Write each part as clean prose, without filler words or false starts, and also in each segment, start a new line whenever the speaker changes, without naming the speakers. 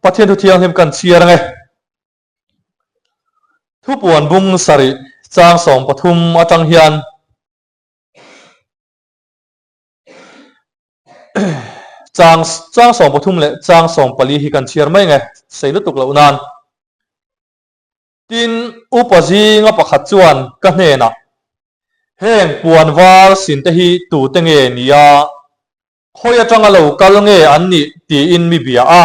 Pathian thu thianghlim kan chhiar ang e. Thupuan bung sarih chang 13 atang hian chang chang 13 leh chang 14 hi kan chhiar mai nge sei lutuk loh nan. Tin, upa zinga pakhat chuan ka hnenah, Heng puan var sin te hi tute nge nia? Khawi atanga lo kal nge an nih? tiin mi bia a.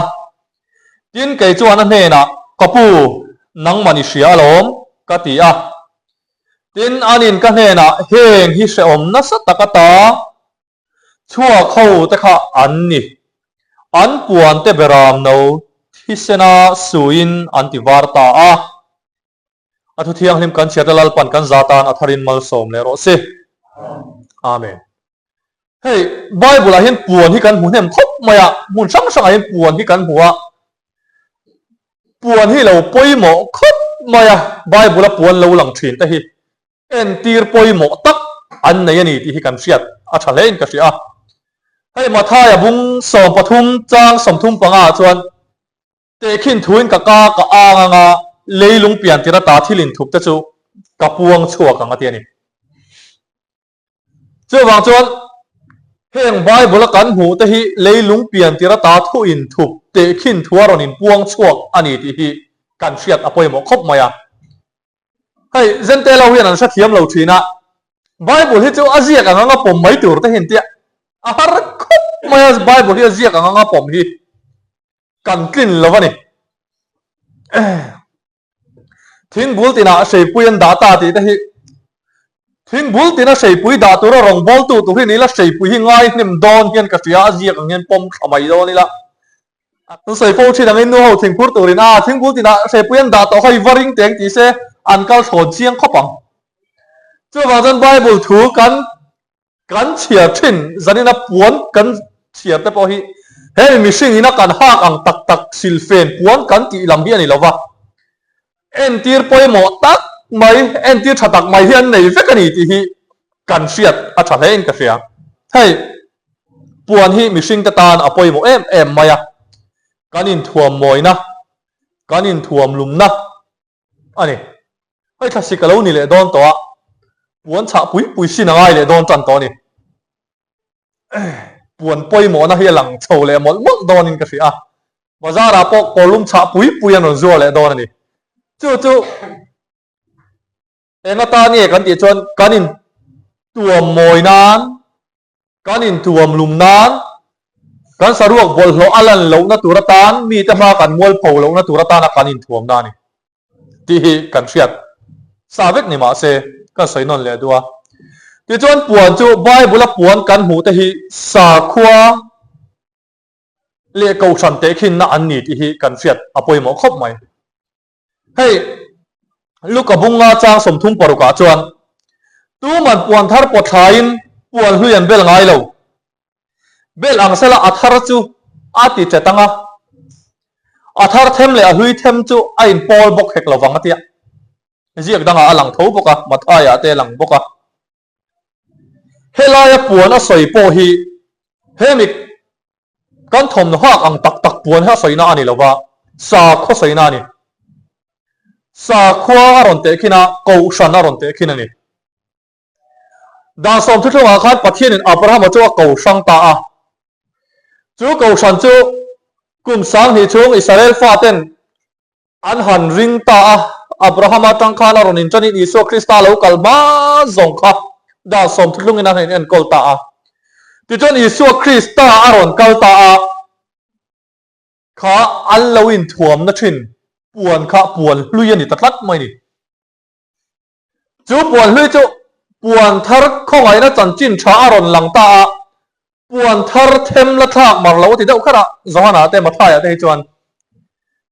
Tin, kei chuan a hnenah, Ka pu, nangmah ni hria alawm, ka ti a. Tin, anin ka hnenah, Heng hi hrehawm nasa tak ata chhuak ho te kha an ni. An puan te beram no thisena suin an ti var ta a. A thu thianghlim kan chhiat a Lalpan kan za tan a tharin malsawm leh rawh se. Amen. Hei Bible ah hian puan hi kan hmu hnem khawp mai a, hmun hrang hrang ah hian puan hi kan hmu a. Puan hi lo pawimawh khawp mai a, Bible a puan lo lang thin te hi entir pawimawh tak an nei a ni tih hi kan hriat a tha hle in ka hria a. Hei Mathaia bung 13 chang 35 ah chuan Tehkhin thuin ka ka ka ang anga leilung pian tir ata thil inthup te chu ka puang chhuak ang a ti a ni. Chuvang chuan heng Bible a kan hmuh te hi leilung pian tir ata thu inthup tehkhin thua rawn inpuang chhuak a ni tih hi kan hriat a pawimawh khawp mai a. Hei Zente lo hian an hrethiam lo thin a, Bible hi chu a ziak ang anga pawm mai tur te hi an tia a har khawp mai a, Bible hi a ziak ang anga pawm hi kan tlin lo a ni. Thingbul tinah hreipui an dah ta tih te hi Thingbul tina hreipui dah tura rawngbawltu tur hi ni ila hreipui hi ngai hnem dawn hian ka hria a ziak ang hian pawm thla mai dawn ila. An sawi fo thin angin nu ho thingphur turin a thingbul tinah hreipui an dah tawh kha i va ring teng tih se an kal thlawn chiang khawp ang. Chuvang chuan Bible thu kan Kan chhiar thin zanina puan kan chhiar te pawh hi hemi mihring ina kan hak ang tak tak silfen puan kan tih lam hi a ni lo va. Entir pawimawh tak mai, entir tha tak mai hi an nei vek a ni tih hi kan hriat a tha hle in ka hria. Hei puan hi mihring te tan a pawimawh em em mai a, kan inthuam mawina, kan inthuam lumna, a ni. Hei thlasik a lo ni leh dawn tawh a, puan chhah pui pui sin a ngai leh dawn tan tawh a ni. Puan pawimawhna hi a lang chho leh mawlh mawlh dawnin ka hria a, bazarah pawh kawrlum chhah pui pui an rawn zuar leh dawn a ni. Chu chu eng atan nge kan tih chuan kan intuam mawi nan Kan intuam lum nan, kan saruak bawlhhlawh a lan lohna tur atan, mite hma kan mualpho lohna tur atana kan inthuam na a ni tih hi kan hriat sa vek ni mah se kan sawi nawn leh duh a. Tichuan puan chu Bible-a puan kan hmuh te hi sakhua leh kohhran tehkhinna an ni tih hi kan hriat a pawimawh khawp mai. Hei, Luka bunga chang 36 ah chuan, Tuman puan thar pawt thlaiin puan hlui an bel ngai lo. Bel ang sela a thar chu a ti chet ang a, a thar them leh a hlui them chu a inpawl bawk hek lo vang a tia. Ziak dangah a lang tho bawk a, Matthaiah te a lang bawk a. Helaia puan a sawi pawh hi hemi Kan thawmhnaw hak ang tak tak puan hi a sawina a ni lo va, sakhua sawina a ni. Sakhua a rawn tehkhin a, kohhran a rawn tehkhin a ni. Dan sawm thuthlungah khan Pathianin Abrahama chu a ko hrang ta a. Chu kohhran chu kum 2000 chhung Israel faten an han ring ta a, Abrahama atang khan a rawn inṭanin Isua Krista lo kal hma zawng kha dan sawm thuthlungin an han enkawl ta a. Tichuan Isua Krista a rawn kal ta a, kha an lo inthuamna ṭhin puan kha puan hlui a ni ta tlat mai ni. Chu puan hlui chu puan thar khawngaihna chanchin tha a rawn lang ta a, puan thar them la thlak mar lo a ti deuh kher a, Johana te Mathaia te hi chuan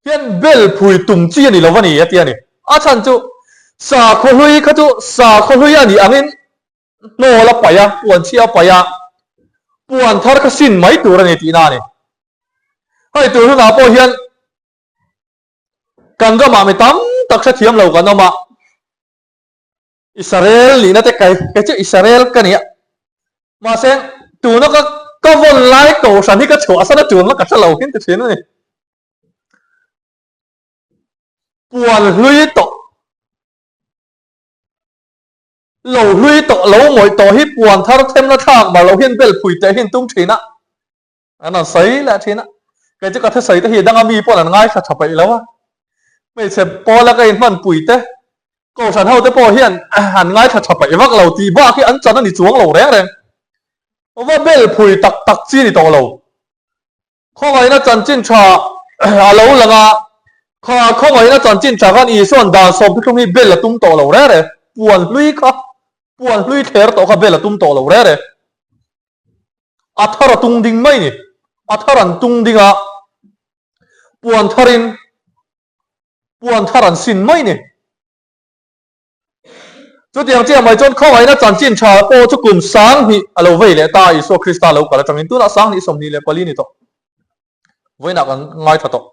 hian bel phui tum chi a ni lo a ni a ti a ni. A chhan chu sakhaw hlui kha chu sakhaw hlui a nih angin hnawl a paih a, puan chhia a paih a, puan thar kha sin mai tur a ni tihna a ni. Hei tur hunah pawh hian Kan ramah mi tam tak hrethiam lo kan awm a, Israel nihna te kai kei chu Israel ka ni a, mahse tuna ka ka vawn lai kohhran hi ka chhuahsan a tun la ka hre lo hin ti thin a ni. Puan hlui tawh lo hlui tawh lo mawih tawh hi puan thar themna thlak mar lo hian bel phui teh hi an tum thin a, an rawn sawi leh thin a. Kei chu ka thusawi te hi danga mi pawh an ngaithla tha peih lo a, hmeichhe pawla ka inhman pui te, kohhran ho te pawh hian an ngaithla tha peih vak lo tih bak hi an chan a ni chuang lo reng reng. Va bel phui tak tak chi ni tawh lo. Khawngaihna chanchin tha a lo lang a, kha khawngaihna chanchin tha khan Isua'n dan sawmthuthlung hi bel a tum tawh lo reng reng, puan hlui kha, puan hlui thler tawh kha bel a tum tawh lo reng reng. A thar a tung ding mai ni, a thar an tung ding a, puan tharin puan thar an sin mai ni. Chutiang chiah mai chuan khawngaihna chanchin tha pawh chu kum 2000 a lo vei leh ta a, Isua Krista lo kal atangin tunah 2024 ni tawh. Vawiinah kan ngaithla tawh.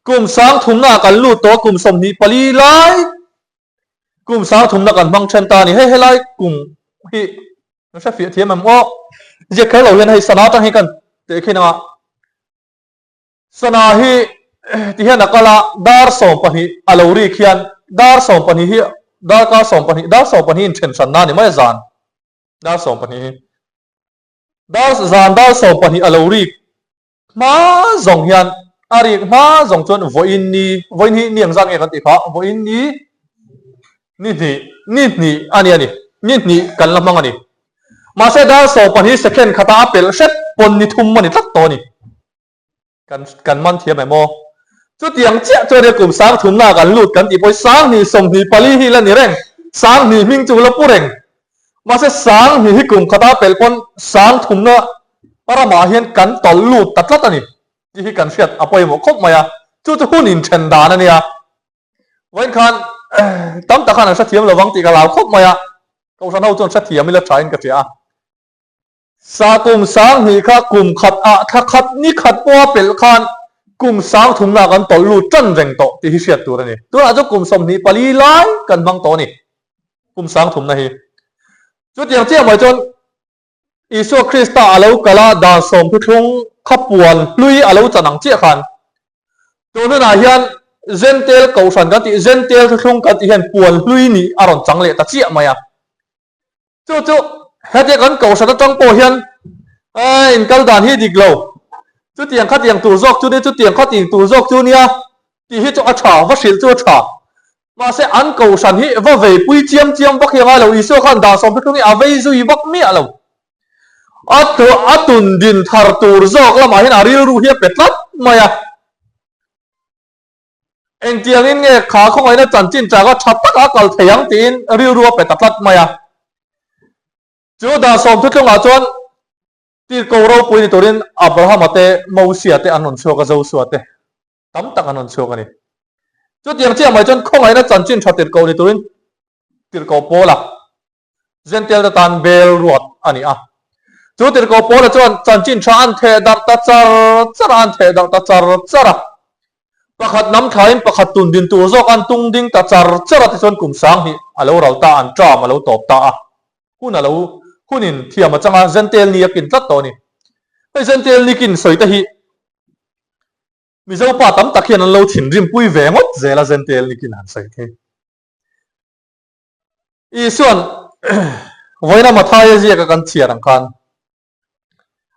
Kum 30,000 ah kan lut tawh a, kum 24 lai kum 30,000 kan hmang then ta a ni. Hei helai kum hi kan hre fiah thiam em aw? Ziak kher lo hian hei sana atang hi kan tehkhin anga. Sana hi ti hian a kal a, dar 12 a lo rik hian dar 12 hi darkar 12 dar 12 inthen hranna a ni mai a zan dar 12 hi dar zan dar 12 a lo rik hma zawng hian a rik hma zawng chuan vawiin ni vawiin hi ni engzat nge kan tih kha vawiin ni ni hnih ni hnih a ni a ni ni hnih kan la hmang a ni mahse dar 12 second khata a pelh hret pawn ni thum a ni tlat tawh a ni. Kan kan man thiam em aw? Chutiang chiah chuan nia kum 30,000 kan lut kan tih pawh hi 2024 hi la ni reng, 2000 hming chu la pu reng. Mahse 2000 hi kum khata pelh pawn 30,000 ramah hian kan tawlh lut ta tlat a ni tih hi kan hriat a pawimawh khawp mai a, chu chu hun inthen dan a nia. Vawiin khan tam tak khan an hrethiam lovang tih ka hlau khawp mai a, Kohhran ho chuan hrethiam ila thain ka hria a. Sa kum 2000 kha kum khat ah thla khat ni khat pawha pelh khan kum 30,000 kan tawlh lut tan reng tawh tih hi hriat tur a ni. Tunah chu kum 24 lai kan hmang tawh a ni kum 30,000 hi. Chutiang chiah mai chuan Isua Krista a lo kal a dan sawm thuthlung kha puan hlui a lo chan ang chiah khan tun hunah hian Zentail kohhran kan tih Zentail thuthlung kan tih hian puan hlui nih a rawn chang leh ta chiah mai a. Chu chu hetia kan kohhran atang pawh hian eh inkal dan hi dik lo, chutiang khatiang tur zawk chu nia, chutiang khatiang tur zawk chu nia tih hi chu a tha, va hrilh chu a tha. Mahse an kohhran hi va veipui chiam chiam vak hi a ngai lo, Isua khan dan sawm thuthlung hi a vei zui vak miah lo. A a tun din thar tur zawk lamah hian a rilru hi a pe tlat mai a. Engtiangin nge kha khawngaihna chanchin chaka tha taka kal thei ang tiin rilru a pe ta tlat mai a. Chu dan sawm thuthlungah chuan tirhko ropui ni turin Abrahama te, Mosia te an rawn chhuak a, Josua te tam tak an rawn chhuak a ni. Chutiang chiah mai chuan khawngaihna chanchin tha tirhko ni turin tirhko Paula Zentail te tan bel ruat a ni a. Chu tirhkoh Paula chuan chanchin tha an theh darh ta char char a, an theh darh ta char char a. Pakhat hnam thlain pakhat tun din tur zawk an tung ding ta char char a tichuan kum 2000 a lo ral ta a, an term a lo tawp ta a. Hun a lo hunin thiam a chang a, Zentail ni a kin tlat tawh a ni. Hei Zentail ni kin sawi te hi Mizo pa tam tak hian an lo thinrim pui ve ngawt zel a Zentail ni kin han sawi thei. Isuan vawiina Mathaia ziaka kan chhiar ang khan,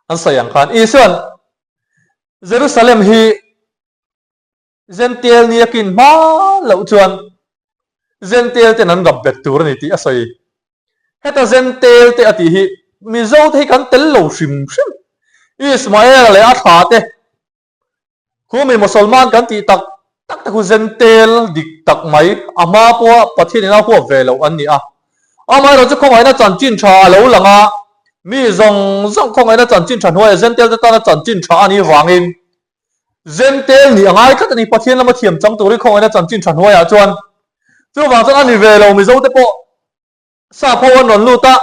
an sawi ang khan, Isuan Jerusalem hi Zentail ni a kin hma loh chuan Zentail ten an rap bet tur a ni tih a sawi. Heta Zentail te a tih hi Mizo te hi kan tel lo hrim hrim. Ismael leh a thla te Khumi Mosolman kan tih tak tak te khu Zentel dik tak mai a hma pawha Pathian in a huap ve loh an ni a. Amaherawh chu khawngaihna chanchin tha a lo lang a, mi zawng zawng khawngaihna chanchin tha hnuaiah Zentel te tana chanchin tha a nih vangin Zentel nih a ngai tlat a ni Pathian lama thiam chang turin khawngaihna chanchin tha hnuaiah chuan. Chuvang chuan a ni ve lo Mizo te pawh sap ho an rawn lut a.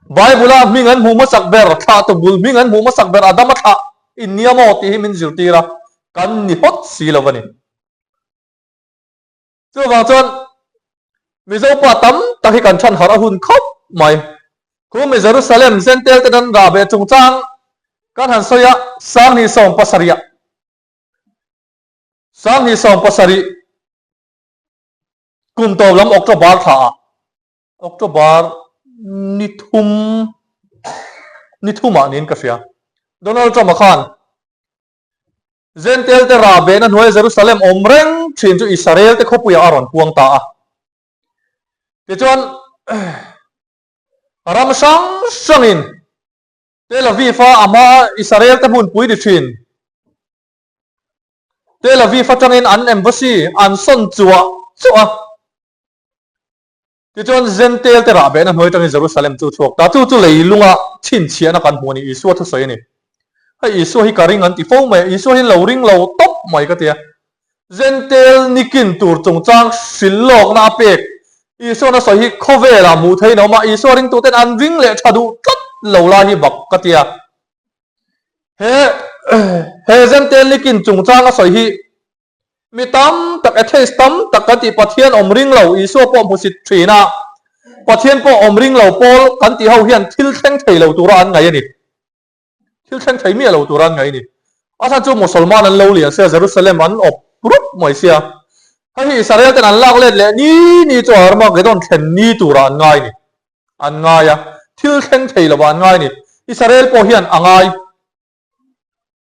Bible-a hming an hmuh hmasak ber, thlahtu bul hming an hmuh hmasak ber Adama thlah in nia maw tih hi min zirtir a, kan ni hawt si lo a ni. Chuvang chuan Mizo pa tam tak hi kan chhan harh a hun khawp mai. Khu mi Jerusalem Zentail ten an rah ve chungchang kan han sawi a, 2017 ah. 2017. Kum tawp lam October thla ah October ni thum ni thumah niin ka hria. Donald Trump-a khan Zentail te rah behna hnuaia Jerusalem awm reng thin chu Israel te khawpuiah a rawn puang ta a. Tichuan ram hrang hrangin Tel Aviv-a a hmaa Israel te hmunpui ni thin Tel Aviv atangin an embassy an sawn chuah chuah a. Tichuan Zentail te rah behna hnuai atangin Jerusalem chu chhuak ta. Chu chu leilunga chhinchhiahna kan hmu a ni, Isua thusawi a ni. Hei Isua hi ka ring an ti fo mai a, Isua hi lo ring lo tawp mai ka ti a. Zentail nikin tur chungchang hrilh lawkna a pek Isua'n a sawi hi khawvelah hmuh theihin a awm a, Isua ringtuten an ring leh tha duh tlat lo lai hi bak ka ti a. He he Zentail nikin chungchang a sawi hi Mi tam tak, atheist tam tak kan tih Pathian awm ring lo, Isua pawh hmusit thin a, Pathian pawh awm ring lo pawl kan tih ho hian thil thleng thei lo tura an ngaih a ni. Thil thleng thei miah lo tura an ngaih a ni. A chhan chu Musalman an lo lian sia, Jerusalem an awp rup mai sia. Hei hi Israel ten an lak let leh ni ni chu Armageddon thlen ni tura an ngai a ni. An ngai a, thil thleng thei lovah an ngai a ni. Israel pawh hian a ngai.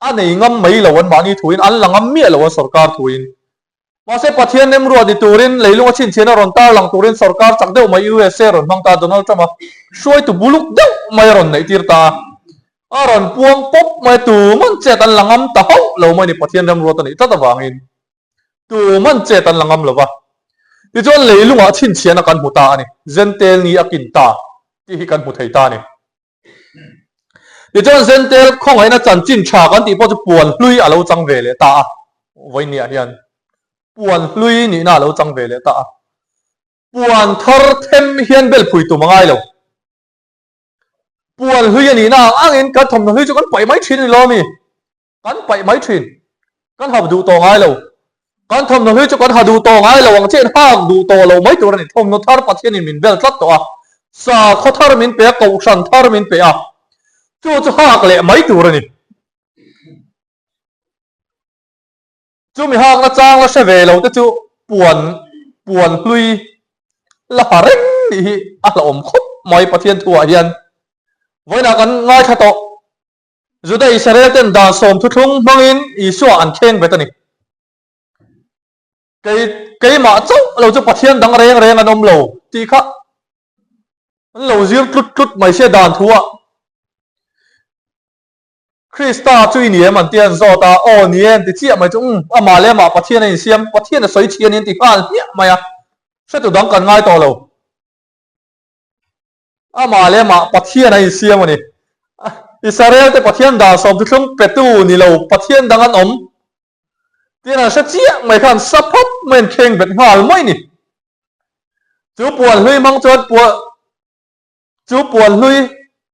A nei ngam mai lo an mahni thuin, an la ngam miah lo an sorkar thuin. Mahse Pathian remruat ni turin leilung a chhinchhian a rawn tarlang turin sorkar chak deuh mai USA rawn hmang ta Donald Trump a hruaitu buluk deuh mai a rawn neih tir ta a. A rawn puang pawp mai a tuman chet an la ngam ta hauh lo mai ni Pathian remruat a nih tlat avangin tuman chet an la ngam lo va. Tichuan leilungah chhinchhian a kan hmu ta a ni. Zentel ni a kin ta tih hi kan hmu thei ta a ni. Tichuan Zentel khawngaihna chanchin tha kan tih pawh chu puan hlui a lo chang ve leh ta a, vawinia hian puan hlui nihna a lo chang ve leh ta a. Puan thar them hian bel phui tum a ngai lo. Puan hlui a nihna ang angin kan thawmhnaw hlui chu kan paih mai thin a ni lo ami? Kan paih mai thin. Kan hap duh tawh ngai lo. Kan thawmhnaw hlui chu kan ha duh tawh ngai lo ang chiah in hak duh tawh lo mai tur a ni. Thawmhnaw thar Pathianin min bel tlat tawh a, sakhaw thar min pe a, kohhran thar min pe a, chu chu hak leh mai tur a ni. Chumi hakna chang la hre ve lo te chu puan puan hlui la ha reng tih hi a hlauhawm khawp mai Pathian thuah hian. Vawiinah kan ngaithla tawh. Juda Israel ten dan sawm thuthlung hmangin Isua an kheng bet a ni. Kei keimah chauh lo chu Pathian dang reng reng an awm lo tih kha an lo zir tlut tlut mai sia dan thu ah. Krista chu i ni em an ti a an zawt a, aw ni e an ti chiah mai chu umm amah leh amah Pathian a insiam, Pathian a sawi chhi a ni an ti nghal hmiah mai a, hretu dang kan ngai tawh lo. Amah leh amah Pathian a insiam a ni. Israel te Pathian dan sawm thuthlung petu ni lo Pathian dang an awm tiin an hre chiah mai khan sa phawt mai an kheng bet nghal mai ni. Chu puan hlui hmang chuan puan chu puan hlui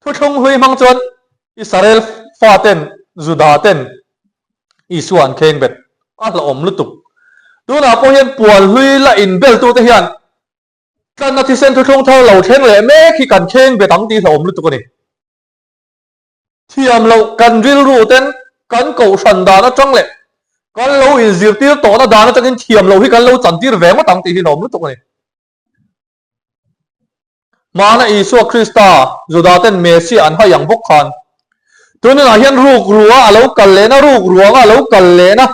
thuthlung hlui hmang chuan Israel faten Juda ten Isua an kheng bet a hlauhawm lutuk. Tunah pawh hian puan hlui la inbeltute hian Tlanna thisen thuthlung thar lo thleng leh mek hi kan kheng bet ang tih hlauhawm lutuk a ni. Thiam loh kan rilru ten kan kohhran dan atang leh kan lo inzirtir tawhna dan atangin thiam loh hi kan lo chantir ve ngawt ang tih hi hlauhawm lutuk a ni. Hmana Isua Krista Juda ten Messiah an hai ang bawk khan tununah hian ruk rua a lo kal lehna, ruk ruanga a lo kal lehna,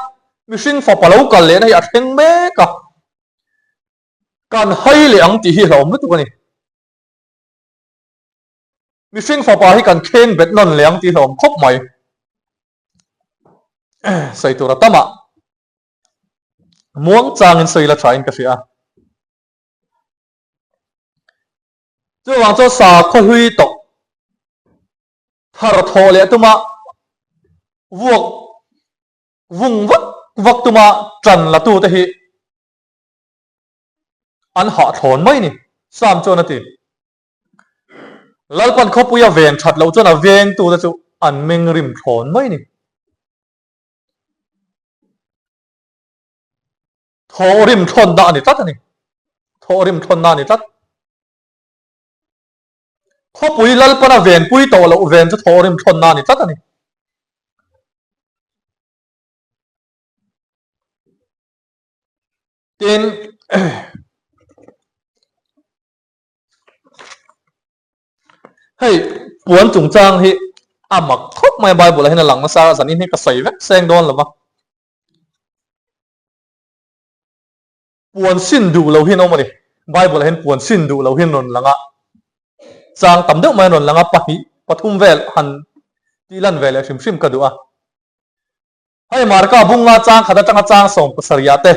mihring fapa lo kal lehna hi a thleng mek a. Kan hai leh ang tih hi hlauhawm lutuk a ni. Mihring fapa hi kan kheng bet nawn leh ang tih hlauhawm khawp mai. Sawi tur a tam a. Muang changin sawi la thain ka hria a. Chuvang chuan sakhaw hlui tawh thar thawh leh tuma vuak vung vak vak tuma tan la tute hi an hahthlawn mai ni, Sam chuan a ti. Lalpan khawpui a ven that loh chuan a vengtute chu an meng rim thlawn mai ni. Thaw rim thlawnna a ni tlat a ni. Thaw rim thlawnna a ni tlat. Khawpui Lalpan a venpui tawh loh ven chu thaw rim thlawnna a ni tlat a ni. Tin. Hei puan chungchang hi a mak khawp mai a, Bible ah hian a lang nasa a, zanin hi ka sawi vek seng dawn lo va. Puan sin duh lo hi an awm a ni. Bible ah hian puan sin duh lo hi an rawn lang a, chang tam deuh mai an rawn lang a, pahnih pathum vel han tih lan ve leh hrim hrim ka duh a. Hei Marka bunga chang khat atanga chang 17 ah te,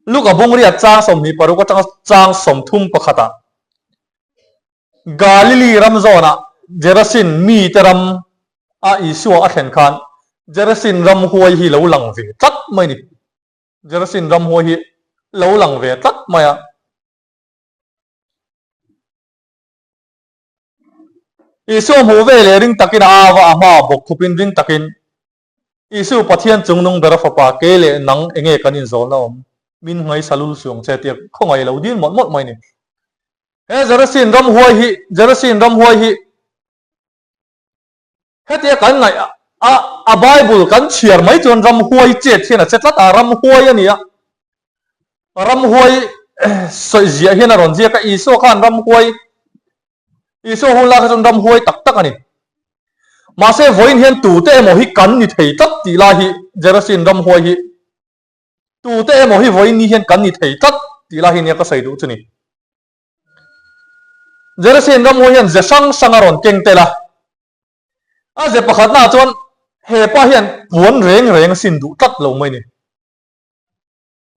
Luka bungriat chang 26 atanga chang 31 ah, Galili ram zawnah Gerasin mite ram a Isua a thlen khan Gerasin ram huai hi lo lang ve tlat mai ni. Gerasin ram huai hi lo lang ve tlat mai a. Isua hmuh ve leh ring takin a au a, a hma bawk khupin ring takin, Isu Pathian chungnung bera fapa kei leh nang enge kan inzawlna awm? Min ngaisa lul suang che tia khawngaih lo dil mawlh mawlh mai ni. He Gerasin ramhuai hi, Gerasin ramhuai hi hetia kan ngaih a, a Bible kan chhiar mai chuan ramhuai chet hian a che tlat a, ramhuai a ni a. Ramhuai sawi ziah hian a rawn ziak a, Isua khan ramhuai Isua hun lai kha chuan ramhuai tak tak a ni. Mahse vawiin hian tute emaw hi kan ni thei tlat tih lai hi Gerasin ramhuai hi tute emaw hi vawiin ni hian kan ni thei tlat tih lai hi nia ka sawi duh chu ni. Gerasin ramhuai hian ze hrang hrang a rawn keng tel a. A ze pakhatnaah chuan he pa hian puan reng reng a sin duh tlat lo mai ni.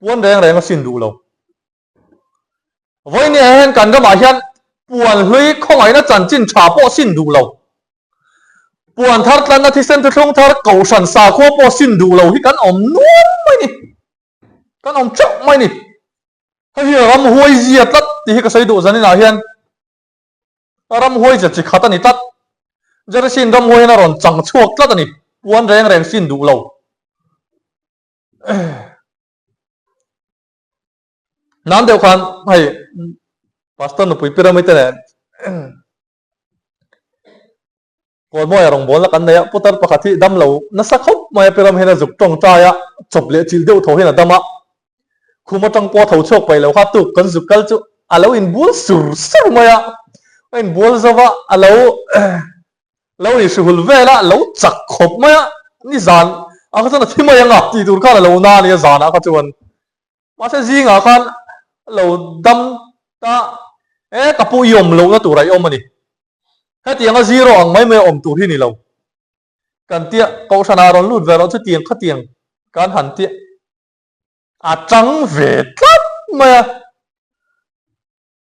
Puan reng reng a sin duh lo. Vawiin hian kan ramah hian puan hlui khawngaihna chanchin tha pawh sin duh lo. Puan thar tlanna thisen thuthlung thar kohhran sakhua pawh sin duh lo hi kan awm nual mai ni. Kan awm teuh mai ni. Hei hi ramhuai zia tlat tih hi ka sawi duh zaninah hian ramhuai zia chi khat a ni tlat. Jerusalem ramhuai hian a rawn chang chhuak tlat a ni. Puan reng reng sin duh lo. Nan deuh khan hei pastor nupui pyramid te nen Kawlmawia rawngbawlna kan nei a, putar pakhat hi dam lo nasa khawp mai a pyramid hian a zuk tawngtai a, chawp leh chilh deuh tho hian a dam a, khum atang pawh a tho chhuak paih lo kha tuk kan zuk kal chu a lo inbual sur sur mai a, a inbual zo va a lo Lo inhrihul vel a, lo chak khawp mai a, nizan ah kha chuan a thi mai ang a tih tur khan a lo na a nia zanah kha chuan. Mahse zingah khan a lo dam ta e ka pu i awm lohna turah i awm a ni. Hetianga zero ang mai mai a awm tur hi ni lo. Kan tia kohhranah rawn lut ve rawh chutiang khatiang kan han tia a tang ve tlat mai a.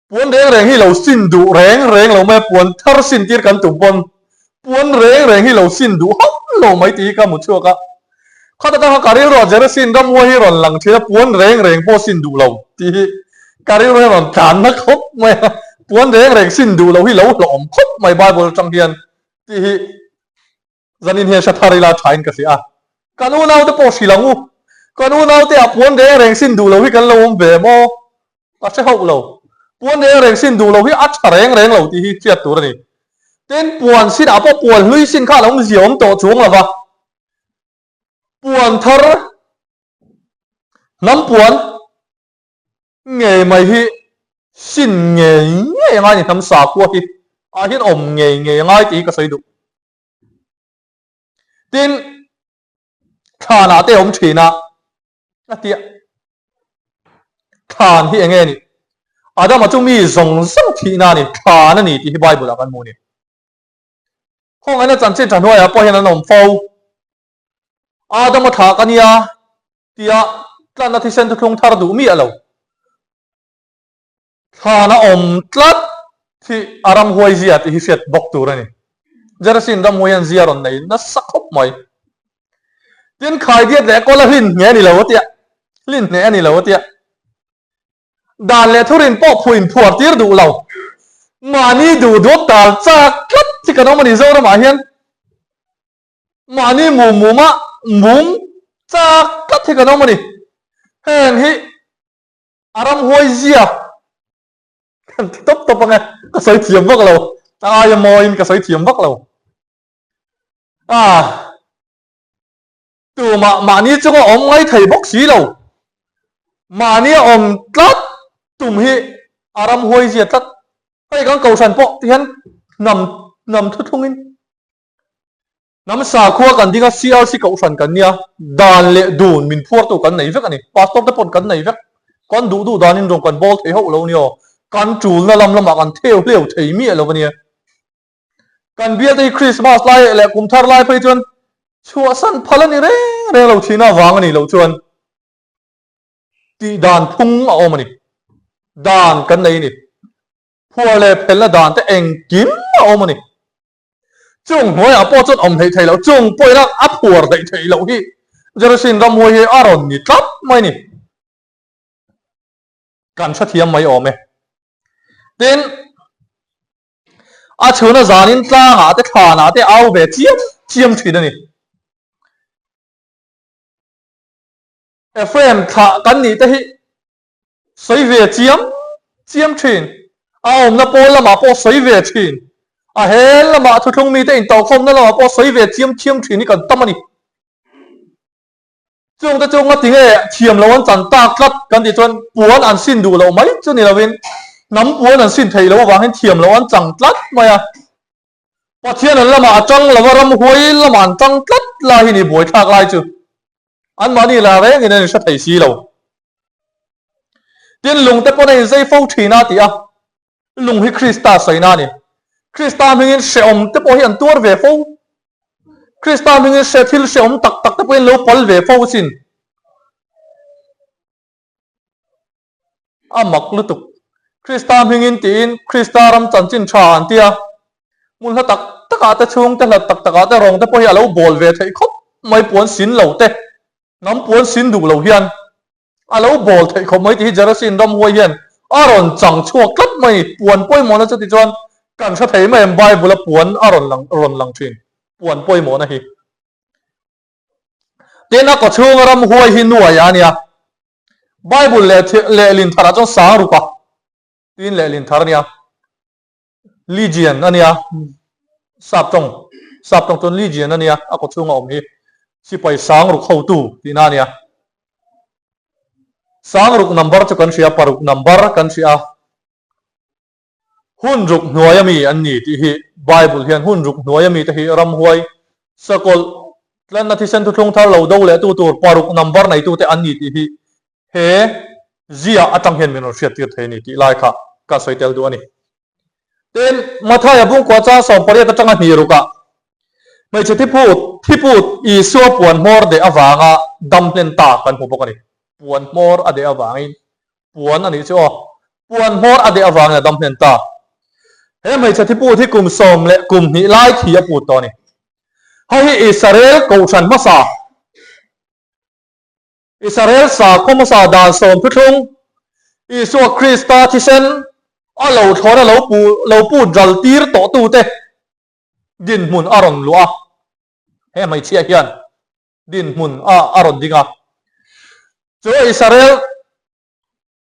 Puan reng reng hi lo sin duh reng reng lo mai a, puan thar sin tir kan tum pawn puan reng reng hi lo sin duh hauh lo mai tih hi ka hmu chhuak a. Khata tang kha ka rilruah Jerusalem ramhuai hi rawn lang thin a, puan reng reng pawh sin duh lo tih hi ka rilru hian rawn tlan na khawp mai a, puan reng reng sin duh lo hi lo hlawhawm khawp mai Bible atang hian tih hi Zanin hian hre thar ila thain ka hria a, kan unaute pawh hrilh ang u. Kan unaute ah puan reng reng sin duh lo hi kan lo awm ve maw? Ka hre hauh lo. Puan reng reng sin duh lo hi a tha reng reng lo tih hi hriat tur a ni. Tin, puan sin ah pawh puan hlui sin kha a lo awmzia awm tawh chuang lo va. Puan thar hnam puan ngei mai hi sin ngei ngei a ngai ni hnam sakhua hi ah hian awm ngei ngei a ngai tih hi ka sawi duh. Tin, thlanah te awm thin a, a tia. Thlan hi enge ni? Adama chu mi zawng zawng thihna a ni, thlan a ni tih hi Bible ah kan hmu a ni. Khawngaihna chanchin tha hnuaiah pawh hian an awm fo. Adama thlah ka nia tia tlanna thisen thuthlung thar duh miah lo. Thlan a awm tlat hi a ramhuai zia tih hi hriat bawk tur a ni. Gerasin ramhuai hian zia rawn nei nasa khawp mai. Tin, khaidiat leh kawl a hlin hneh a ni lo a tia, hlin hneh a ni lo a tia. Dan leh thurin pawh phuin phuar tir duh lo. Mahni duh duat tal chak tlat hi kan awm a ni Zoramah hian. Mahni mum muma mum chak tlat hi kan awm a ni. Heng hi A ramhuai zia kan ti tawp tawp ang e, ka sawi thiam vak lo, a aia mawiin ka sawi thiam vak lo. Ah, tumah mahni chunga awm ngai thei bawk si lo, mahni a awm tlat tum hi a ramhuai zia tlat. Hei kan kohhran pawh ti hian hnam. hnam thuthlungin hnam sakhua kan ding a, CRC kohhran kan nia, dan leh dun min phuartu kan nei vek a ni. Pastor te pawn kan nei vek. Kan duh duh danin rawng kan bawl thei hauh lo nia. Kan tulna lam lamah kan theu hleu thei miah lo a nia. Kan bialte hi Christmas lai leh kum thar lai phei chuan chhuahsan phal a ni reng reng lo thin avang a nih loh chuan tih dan phung a awm a ni. Dan kan nei a ni. Phuar leh phelna dan te engkim a awm a ni. Chung hnuaiah pawh chuan awm hleih thei loh, chung pawhin a phuar hleih theih loh hi Jerusalem ramhuai hi a rawn ni tlat mai a ni. Kan hrethiam mai awm e. Tin, A chhuna zanin tlangah te thlanah te au ve chiam chiam thin a ni. Ephraim thlah kan nih te hi sawi ve chiam chiam thin. A awmna pawl lamah pawh sawi ve thin. A hel lamah thuthlung mite intawhkhawmna lamah pawh sawi ve chiam chiam thin hi kan tam a ni. Chungte chu ngati nge thiam lo an chan tak tlat kan tih chuan puan an sin duh loh mai chu ni lovin hnam puan an sin theih loh avangin thiam lo an chang tlat mai a. Pathian an lamah a tang lova ramhuai lamah an tang tlat lai hi ni buaithlak lai chu anmahni la rengin an inhre thei si lo. Tin lungte pawn a inzei fo thin a ti a, Lung hi Krista sawina a ni. Krista hmingin hrehawm te pawh hi an tuar ve fo. Krista hmingin hre thil hrehawm tak tak te pawhin lo pal ve fo asin. A mak lutuk. Krista hmingin tiin Krista ram chanchin tha an ti a. Hmun hla tak takah te chhungte hlat tak takah te rawng te pawh hi a lo bawl ve theih khawp mai puan sin lo te, hnam puan sin duh lo hian. A lo bawl theih khawp mai tih hi Jerasin ramhuai hian a rawn chang chhuak tlat mai. Puan pawimawhna chu tichuan kan hre thei mai em Bible a puan a rawn lang rawn lang thin puan pawimawhna hi. Tin a kawchhunga ramhuai hi nuai a nia. Bible leh lehlin tharah chuan sang ruka tin lehlin thar a nia. Legion a nia, sap tawng, sap tawng chuan Legion a nia, a kaw chhunga awm hi sipai sangruk hotu tihna a nia. Sangruk number chu kan hria, paruk number kan hria a, hun ruk hnuaia mi an ni tih hi Bible hian hun ruk hnuaia mite hi ramhuai, sakawlh, tlanna thisen thuthlung thar lo do leh tu tur paruk number neitute an ni tih hi He ziah atang hian min rawn hriattir thei a ni tih lai kha ka sawi tel duh a ni. Tin, Mathaia bungkua chang 18 atanga hnih rukah hmeichhe thiput, thiput Isua puan hmawr deh avanga dam hlen ta kan hmu bawk a ni. Puan hmawr a deh avangin, puan a nih chu aw, puan hmawr a deh avangin a dam hlen ta. He hmeichhe thiput hi kum sawm leh kum hnih lai thi a put tawh a ni. Hei hi Israel kohhran hmasa. Israel sakhaw hmasa dan sawm thuthlung, Isua Krista thisen a lo thlawn a lo pu lo put ral tir tawh tute dinhmun a rawn luah a. He hmeichhia hian dinhmun a a rawn ding a. Chu Israel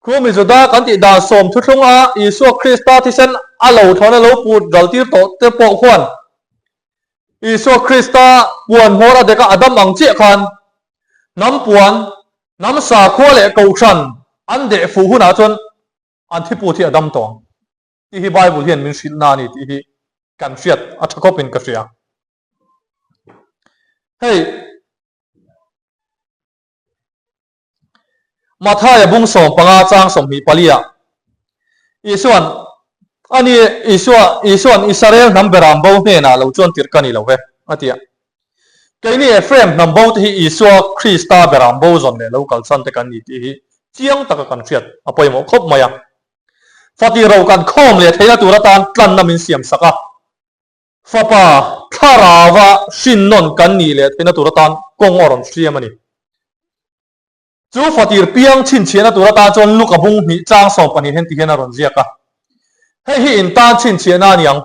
Khumi Juda kan tih dan sawm thuthlung a Isua Krista thisen a lo thlawn a lo put ral tir tawh te pawh khuan Isua Krista puan hmawr a dek a a dam ang chiah khan hnam puan, hnam sakhua leh kohhran an deh fuh hunah chuan an thiput hi a dam tawh ang tih hi Bible hian min hrilh na a ni tih hi kan hriat a tha khawpin ka hria. Hei. Mathaia bung 15 chang 24 ah Isuan, Ani, Isua, Isuan Israel hnam beram bo hnenah lo chuan tirh ka ni lo ve, a ti a. Keini Ephraim hnam bo te hi Isua Krista beram bo zawn leh lo kalsan te kan ni tih hi chiang taka kan hriat a pawimawh khawp mai a. Fati ro kan khawm leh theihna tur atan tlanna min siam sak a. Fapa thlarauva hrinnawn kan nih leh theihna tur atan kawng a rawn hriam a ni. Chu fatir piang chhinchhiahna tur atan chuan Luka bung hnih chang 12 hen ti hian a rawn ziak a. Hei hi in tan chhinchhiahna a ni ang.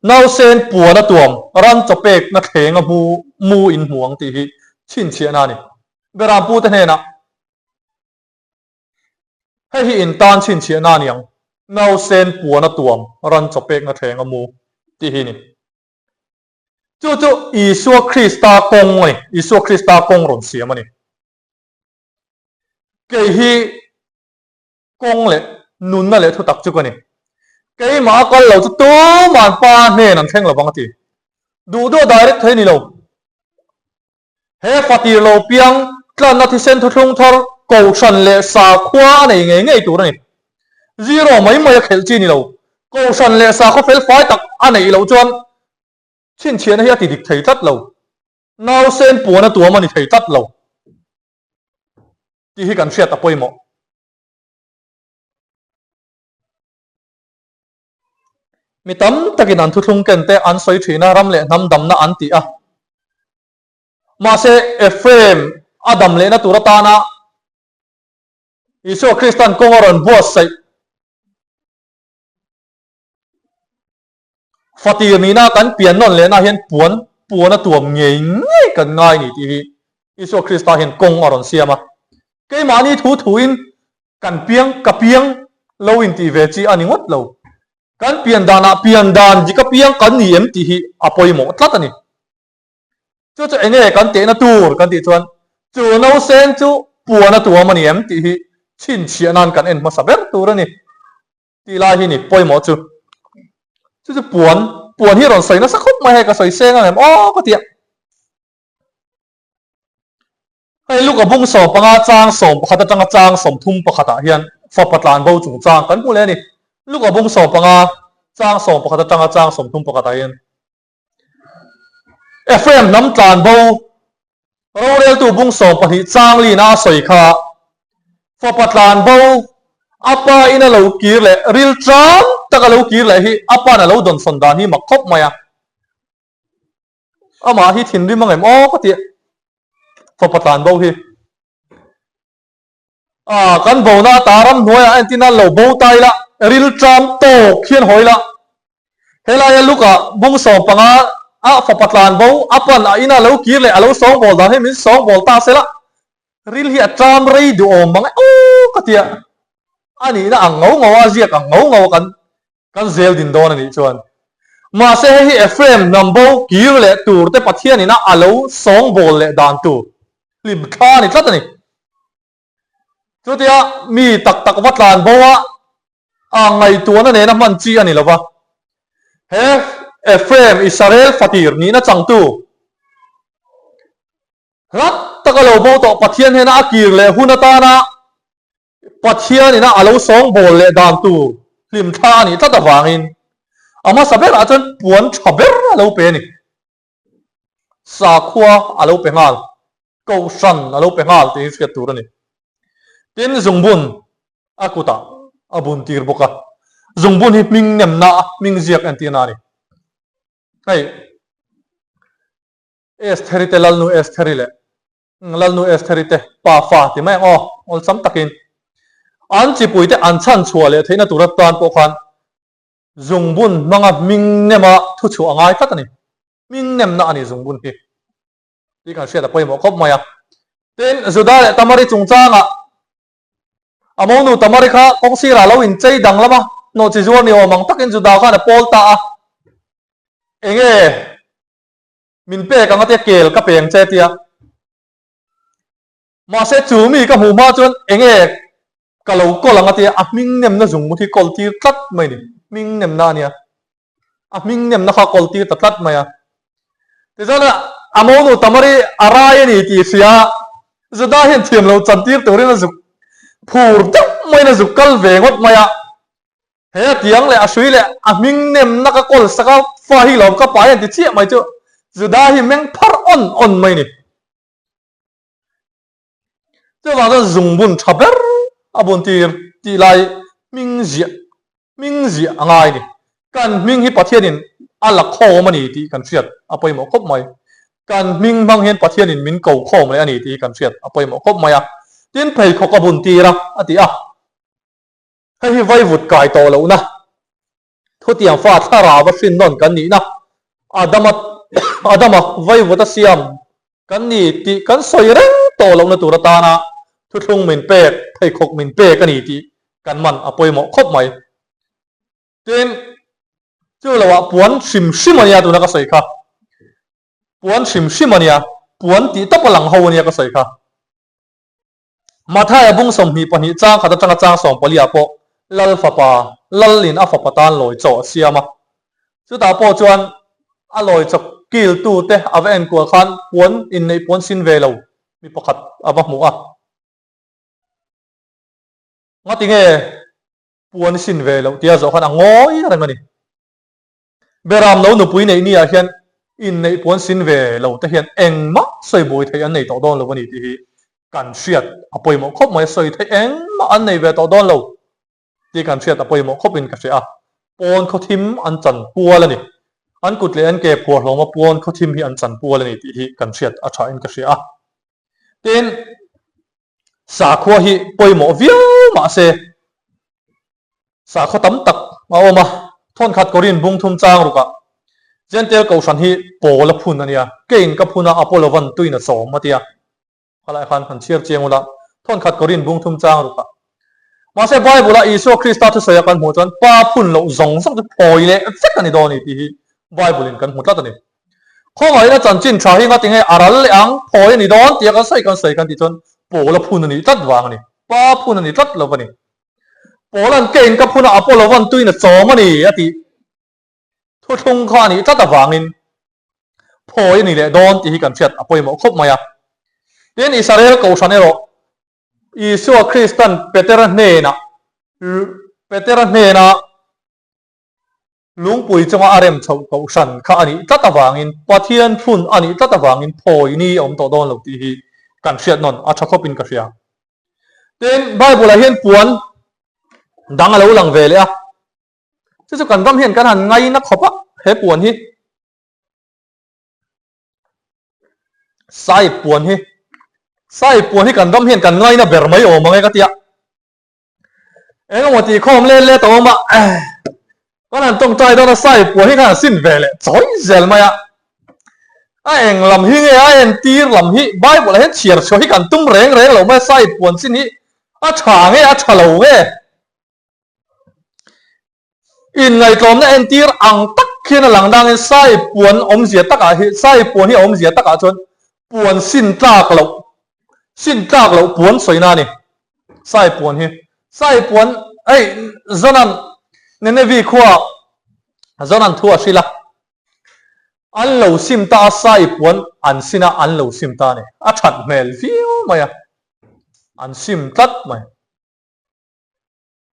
Nausen puan a tuam, ran chaw pekna thleng a hmu mu in hmu ang tih hi chhinchhiahna a ni. Beram pute hnenah. Hei hi in tan chhinchhiahna a ni ang. Nausen puan a tuam, ran chaw pekna thleng a mu tih hi a ni. Chu chu Isua Krista kawng a ni. Isua Krista kawng rawn siam a ni. Kei hi kawng leh nunna leh thutak chu ka ni. Keimah a kal lo chu tuman pa hnen an thleng lovang a ti. Duh duh a direct thei ni lo. He fatir lo piang tlanna thisen thuthlung thar Kohhran leh sakhua a nei ngei ngei tur a ni. Zero mai mai a khelh chi ni lo. Kohhran leh sakhaw fel fai tak a neih loh chuan chhinchhiahna hi a ti dik thei tlat lo. Nausen puan a tuam a ni thei tlat lo tih hi kan hriat a pawimawh. Mi tam takin an thuthlung ken te an sawi thin a, ram leh hnam damna an ti a. Mahse, Ephraim a dam lehna tur atana Isua Kristan kawng a rawn buatsaih fatir nihna kan pian nawn lehna hian puan puan a tuam ngei ngei kan ngai ni tih hi Isua Krista hian kawng a rawn siam a. Keimahni thu thuin Kan piang ka piang lo intih ve chi a ni ngawt lo. Kan pian danah pian dan dik a piang kan ni em tih hi a pawimawh tlat a ni. Chu chu enge kan tehna tur kan tih chuan chu nausen chu puan a tuam a ni em tih hi chhinchhiah nan kan en hmasa ber tur a ni tih lai hi ni pawimawh chu. Chu chu puan puan hi rawn sawi nasa khawp mai hei ka sawi seng ang em aw ka tia. Hei Luka bung 15 chang 11 atanga chang 31 ah hian fapa tlanbo chungchang kan hmu leh a ni. Luka bung 15 chang 11 atanga chang 31 ah hian Ephraim hnam tlanbo roreltu bung 12 chang lina a sawi kha fapa tlanbo a pa in a lo kir leh rilṭam tak a lo kir leh hi a pa'n a lo dawnsawn dan hi mak khawp mai a. Amah hi thinrim ang em aw ka tih fapa tlan bo hi. A kan bona ata ramhnuaiah entin a lo bo ta ila rilṭam tawk hian hawi ila. Helaia Luka bung 15 a fapa tlan bo a pan a ina lo kir leh a lo sawngbawl dan hi min sawngbawl ta sela ril hi a ṭam rei duhawm mang e aw ka tia. A nihna ang ngau ngau a ziak ang ngau ngau a kan Kan zel din dawn a nih chuan. Mahse hei hi Ephraim hnam bo kir leh tur te Pathian ina a lo sawngbawl leh dan tur hlim thla a ni tlat a ni. Chutia mi tak tak va tlan bo a, a ngaihtuahna nena hman chi a ni lo va. He Ephraim Israel fatir nihna changtu hlat taka lo bo tawh Pathian hnena a kir leh hun atana Pathian ina a lo sawngbawl leh dan tur hlimthla a nih tlat avangin a hmasa berah chuan puan tha ber a lo pe a ni. Sakhua a lo pe nghal, kohhran a lo pe nghal tih hi hriat tur a ni. Tin, zungbun a kutah a bun tir bawk a, zungbun hi hming nemna, hming ziak entirna a ni. Hei, Estheri te Lalnu Estheri leh Lalnu Estheri te pa fa ti mai ang aw, awlsam takin. An chipuite an chhan chhuah leh theihna tur atan pawh khan zungbun hmanga hming nema thu chhuah a ngai tlat a ni. Hming nemna a ni zungbun hi tih kan hriat a pawimawh khawp mai a. Tin, Juda leh Tamari chungchangah a monu Tamari kha kawng sirah lo inchei danglam a, hnawhchi zuar ni awm ang takin Juda khan a pawl ta a. Enge? Min pek ang a tia kel ka peng che tia. Mahse chu mi ka hmuh hma chuan enge ka lo kawl ang a tia a hming nemna zung mut hi kawl tir tlat mai ni. Hming nemna a nia. A hming nemna kha kawl tir ta tlat mai a. Tichuan a monu Tamari a rai a ni tih hria Juda hian thiam lo chan tir turin a zuk phur deuh maiin a zuk kal ve ngawt mai a. He a tiang leh a hrui leh a hming nemna ka kawl sak a, fa hi lawm ka pa hian ti chiah mai chu Juda hi meng phar awn awn mai ni. Chuvang chuan zungbun tha ber a bun tir tih lai hming ziah hming ziah a ngai ni. Kan hming hi Pathianin a la khawm a ni tih kan hriat a pawimawh khawp mai. Kan hming hmang hian Pathianin min ko khawm leh a ni tih hi kan hriat a pawimawh khawp mai a. Tin pheikhawk a bun tir a, a ti a. Hei hi vaivut kai tawh lohna, thutiang fa thlarau a hrin nawn kan nihna, Adama Adama vaivut a siam kan ni tih kan sawi reng tawh lohna tur atana thuthlung min pek, pheikhawk min pek a ni tih kan man a pawimawh khawp mai. Tin, chu loah puan hrim hrim a nia tuna ka sawi kha. Puan hrim hrim a nia, puan tih tawp a lang ho a nia ka sawi kha. Mathaia bung 22 chang khat atanga chang 14 ah pawh Lal Fapa. Lalin a fapa tan lawi chaw a siam a. Chutah pawh chuan a lawi chaw kiltute a va enkual khan puan inneih puan sin ve lo mi pakhat a va hmu a. Ngati nge puan i sin ve loh tia zawh khan a ngawi reng a ni. Beram lo nupui neih ni ah hian inneih puan sin ve lo te hian engmah sawi buai theih an nei tawh dawn lo a ni tih hi kan hriat a pawimawh khawp mai. Sawi theih engmah an nei ve tawh dawn lo tih kan hriat a pawimawh khawpin ka hria a. Pawn khawthim an chan pual a ni. An kut leh an ke phuar hlawma pawn khawthim hi an chan pual a ni tih hi kan hriat a thain ka hria a. Tin, sakhua hi pawimawh viau mah se, sakhaw tam tak a awm a, thawnkhat Korin bung thum chang rukah Jentail kohhran hi pawl a phun a nia, keiin ka phun a, Apollo-van tuin a chawm a ti a. Khalai khan han chhiar chiang ula, thawnkhat Korin bung thum chang rukah. Mahse Bible-a Isua Krista thusawi a kan hmuh chuan Pa phun loh zawng zawng chu phawi leh vek a ni dawn a ni tih hi Bible-in kan hmu tlat a ni. Khawngaihna chanchin tha hi ngati nge a ral leh ang, phawi a ni dawn tia kan sawi kan sawi kan tih chuan Paula phun a nih tlat vang a ni. Pa phun a ni tlat lo a ni. Paula'n keiin ka phun a, Apollo-va'n tuin a chawm a ni a tih thuthlung kha a nih tlat avangin phawi a ni leh dawn tih hi kan hriat a pawimawh khawp mai a. Tin, Israel kohhran erawh Isua Krista'n Petera hnenah Petera hnena Lungpui chunga a rem chhoh kohhran kha a nih tlat avangin Pathian phun a nih tlat avangin phawi ni a awm tawh dawn lo tih hi kan hriat nawn a tha khawpin ka hria. Tin, Bible-ah hian puan dang a lo lang ve leh a, chu chu kan ram hian kan han ngaina khawp a, he puan hi Saiip puan hi Saiip puan hi kan ram hian kan ngaina ber mai awm ang e ka ti a. Engemaw tih khawm let let a awm a, kan han tawngtai dawn a sai puan hi khan an sin ve leh chawi zel mai a. A eng lam hi nge a entir lam hi Bible ah hian chhiar chhuah hi kan tum reng reng lo mai a, sai puan sin hi a tha nge a tha lo nge? Inngaihtlawmna entir ang tak khian a lang dangin sai puan awmzia takah hi sai puan hi a awmzia takah chuan puan sin tlak loh sin tlak loh puan sawina a ni. Sai puan hi Sai puan hei Zonan Nenevi khua Zonan thu a hrilh a, an lo sim ta a Sai puan an sin a an lo sim ta a ni. A that hmel viau mai a, an sim tlat mai.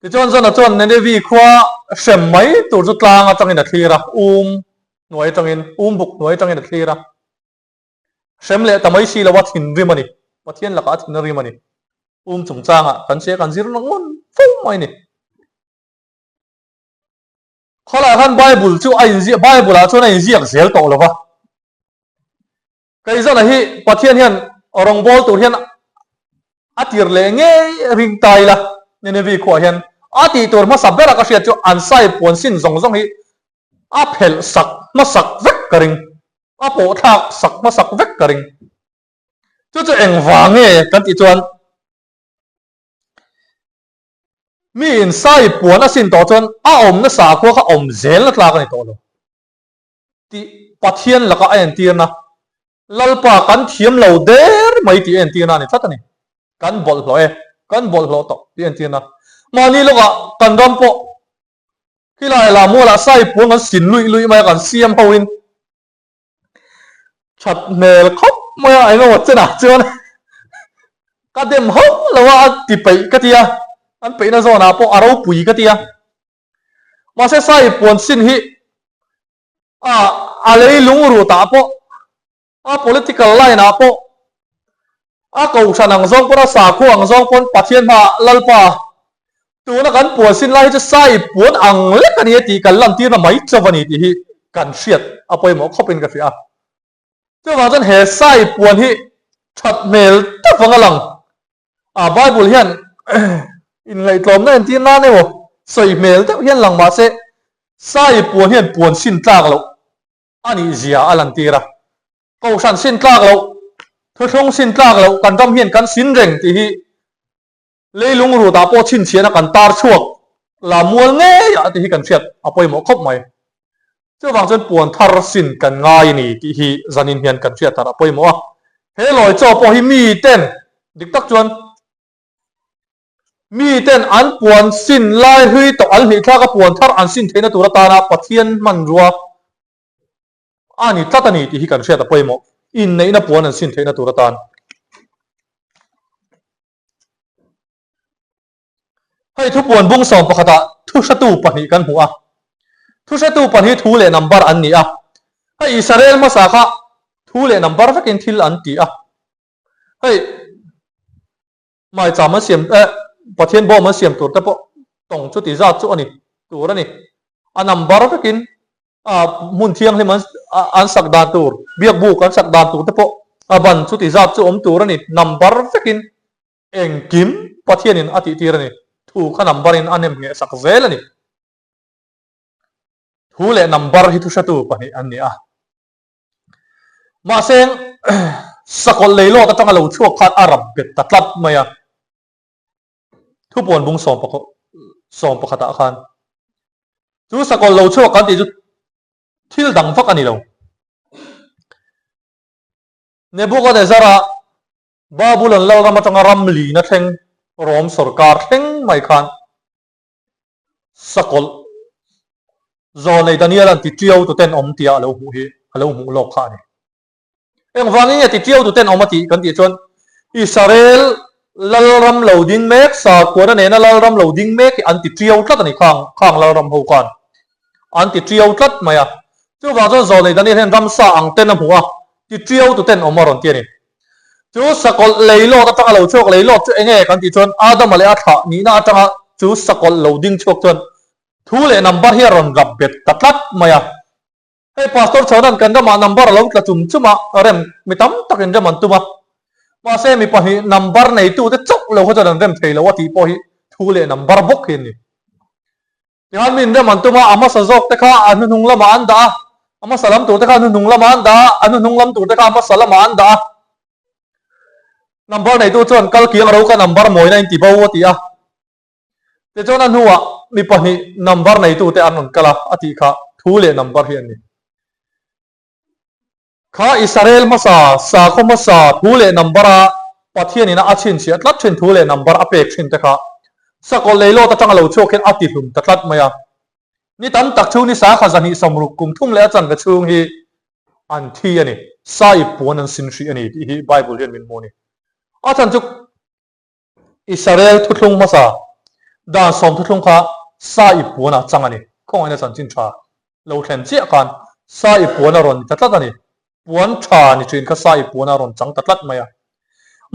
Tichuan Zona chuan Nenevi khua hrem mai tur chu tlang atangin a thlir a, um hnuai atangin, um buk hnuai atangin a thlir a. Hrem leh ta mai si lo a thinrim a ni. Pathian lakah a thin a rim a ni. Um chungchangah kan che kan zir ngawt fo mai a ni. Khawlaiah khan Bible chu a inziak, Bible ah chuan a inziak zel tawh lo va. Keizawna hi Pathian hian rawngbâwl tur hian a tir leh ngei ring ta ila, Nineveh khuaah hian a tih tur hmasa bera ka hriat chu an sai puan sin zawng zawng hi a phelh sak hmasak vek ka ring, a pawh thlak sak hmasak vek ka ring. Chu chu engvang nge kan tih chuan mi in sai puan a sin tawh chuan a awmna sakhua kha awm zelna tlak a ni tawh lo. Tih Pathian laka a entirna, Lalpa kan thiam lo der mai tih a entirna a ni tlat a ni. Kan bawlhhlawh e, kan bawlhhlawh tawh tih a entirna. Mahni lawkah kan ram pawh khilai lah mualah sai puan kan sin luih luih mai a, kan siam hoin that hmel khawp mai a, engemaw chenah chuan ka dem hauh lo a, a ti peih ka ti a, an peihna zawnah pawh a ropui ka ti a. Mahse sai puan sin hi a a leilung rutah pawh a political line ah pawh a kohhran ang zawng pawn a sakhua ang zawng pawn Pathian hmaah Lalpa tuna kan puan sin lai hi chu sai puan ang lek a ni e tih kan lantirna mai chauh a ni tih hi kan hriat a pawimawh khawpin ka hria a. Chuvang chuan he sai puan hi that hmel tak vang a lang. A Bible hian inngaihtlawmna entir nan emaw sawi hmel deuh hian lang mah se sai puan hian puan sin tlak loh a nih zia a lantir a. Kohhran sin tlak loh, thuthlung sin tlak loh kan ram hian kan sin reng tih hi leilung rutah pawh chhinchhiahna kan tar chhuak la mual ngei ah tih hi kan hriat a pawimawh khawp mai. Chuvang chuan puan thar sin kan ngai a ni tih hi zanin hian kan hriat thar a pawimawh a. He lawi chaw pawh hi mi ten dik tak chuan. Miten an puan sin lai hlui tawh an hlih thlak a puan thar an sin theihna tur atana Pathian hmanrua a ni tlat a ni tih hi kan hriat a pawimawh. Inneihna puan an sin theihna tur atan. Hei thupuan bung sawm pakhatah thuhratu pahnih kan hmu a. Thuhratu pahnih thu leh number an ni a. Hei Israel hmasa kha thu leh number vekin thil an ti a. Hei maicham an siam eh Pathian bawm an siam tur te pawh tawng chuti zat chu a ni tur a ni. A number vekin a hmun thianghlim an an sak dan tur biakbuk an sak dan tur te pawh a ban chuti zat chu awm tur a ni number vekin Engkim Pathianin a tihtir a ni. Thu kha number in a nem ngheh sak zel a ni. Thu leh number hi thuhratu pahnih an ni a. Mahse, sakawlh leilawt atanga lo chhuak khan a rap bet ta tlat mai a. Thupuan bung sawm pakhatah khan chu sakawlh lo chhuak kan tih chu thil dang vak a ni lo. Nebuchadnezzar-a Babulon lalram atanga ram lina thleng Rom sorkar thleng mai khan sakawlh zawnei Daniel-a'n ti tiau tu ten awm tia a lo hmuh hi a lo hmuh lawk kha a ni. Engvangin nge ti tiau tu ten awm a tih kan tih chuan Israel lalram lo ding mek, sakhuana nena lalram lo ding mek hi an ti tiau tlat a ni khang khang lalram ho khan an ti tiau tlat mai a. Chuvang chuan zawnei Daniel hian ramsa ang ten a hmu a, ti tiau tu ten awm a rawn ti a ni. Chu sakawlh leilawt atanga lo chhuak leilawt chu enge kan tih chuan Adama leh a thlah nihna atanga chu sakawlh lo ding chhuak chuan thu leh number hi a rawn rap bet ta tlat mai a. Hei Pastor Chhona'n kan ramah number a lo tla chum chum a, rem mi tam takin rem an tum a. Mahse mi pahnih number neitute chauh lo kha chuan an rem thei lo a tih pawh hi thu leh number bawk hi an ni. Tichuan min rem an tum a, a hmasa zawk te kha a hnuhnung lamah an dah a, a hmasa lam tur te kha a hnuhnung lamah an dah a, a hnuhnung lam tur te kha a hmasa lamah an dah a. Number neitu chuan kal kiang ro ka number mawina in ti bo a ti a. Tichuan a hnuah mi pahnih number neitu te an rawn kal a, a tih kha thu leh number hi an ni. Kha Israel hmasa, sakhaw hmasa thu leh number a Pathian ina a chhinchhiah tlat thin thu leh number a pek thin te kha sakawlh leilawt atanga lo chhuak hian a ti hlum ta tlat mai a. Ni tam tak chhung ni sakha zahnih sawmruk kum thum leh a chanve chhung hi an thi a ni, saip puan an sin hrih a ni tih hi Bible hian min hmu a ni. A chhan chu Israel thuthlung hmasa dan sawm thuthlung kha sa i puan ah chang a ni. Khawngaihna chanchin tha lo thlen chiah khan sa i puan a rawn ni ta tlat a ni. Puan tha ni thin kha sa i puan a rawn chang ta tlat mai a.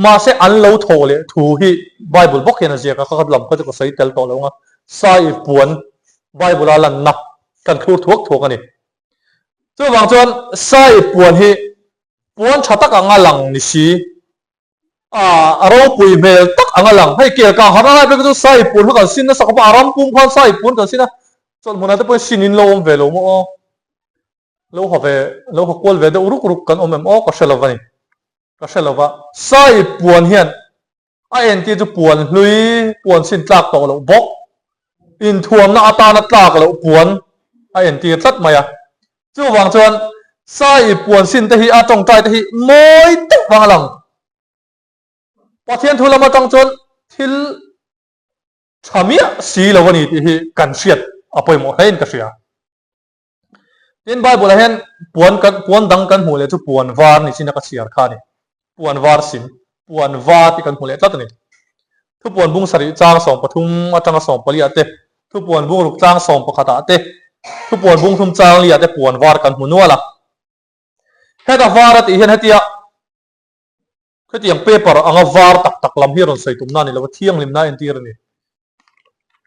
Mahse an lo thawh leh thu hi Bible bawk hian a ziak a, ka lam kha chu ka sawi tel tawh lo ang a, sa i puan Bible a lanna kan thlur thuak thuak a ni. Chuvang chuan sa i puan hi puan tha tak anga lang ni si A ropui hmel tak ang a lang. Hei kel kang harh a lai pek chu sai pun kha kan sin nasa khawp a, a ram pum khan sai pun kan sin a, chawlhmunah te pawhin sin in lo awm ve lo maw aw. Lo ha ve, lo ha kual ve deuh ruk ruk kan awm em aw ka hre lo va ni. Ka hre lo va. Sai puan hian a entir chu puan hlui, puan sin tlak tawh loh bawk, inthuamna atana tlak loh puan a entir tlat mai a. Chuvang chuan Sai puan sin te hi a tawngtai te hi mawi deuh vang a lang. Pathian thu lam atang chuan thil tha miah si lo a ni tih hi kan hriat a pawimawh hlein ka hria. Tin Bible ah hian puan kan puan dang kan hmuh leh chu puan var ni chin a ka chhiar kha a ni. Puan var sin, puan va tih kan hmu leh tlat a ni. Thupuan bung sarih chang 13 atanga 14 ah te, thupuan bung ruk chang 11 ah te, thupuan bung thum chang li ah te puan var kan hmu nual a. Heta var a tih hian hetia hetiang paper anga var tak tak lam hi a rawn sawi tumna a ni lo va, thianghlimna a entir a ni.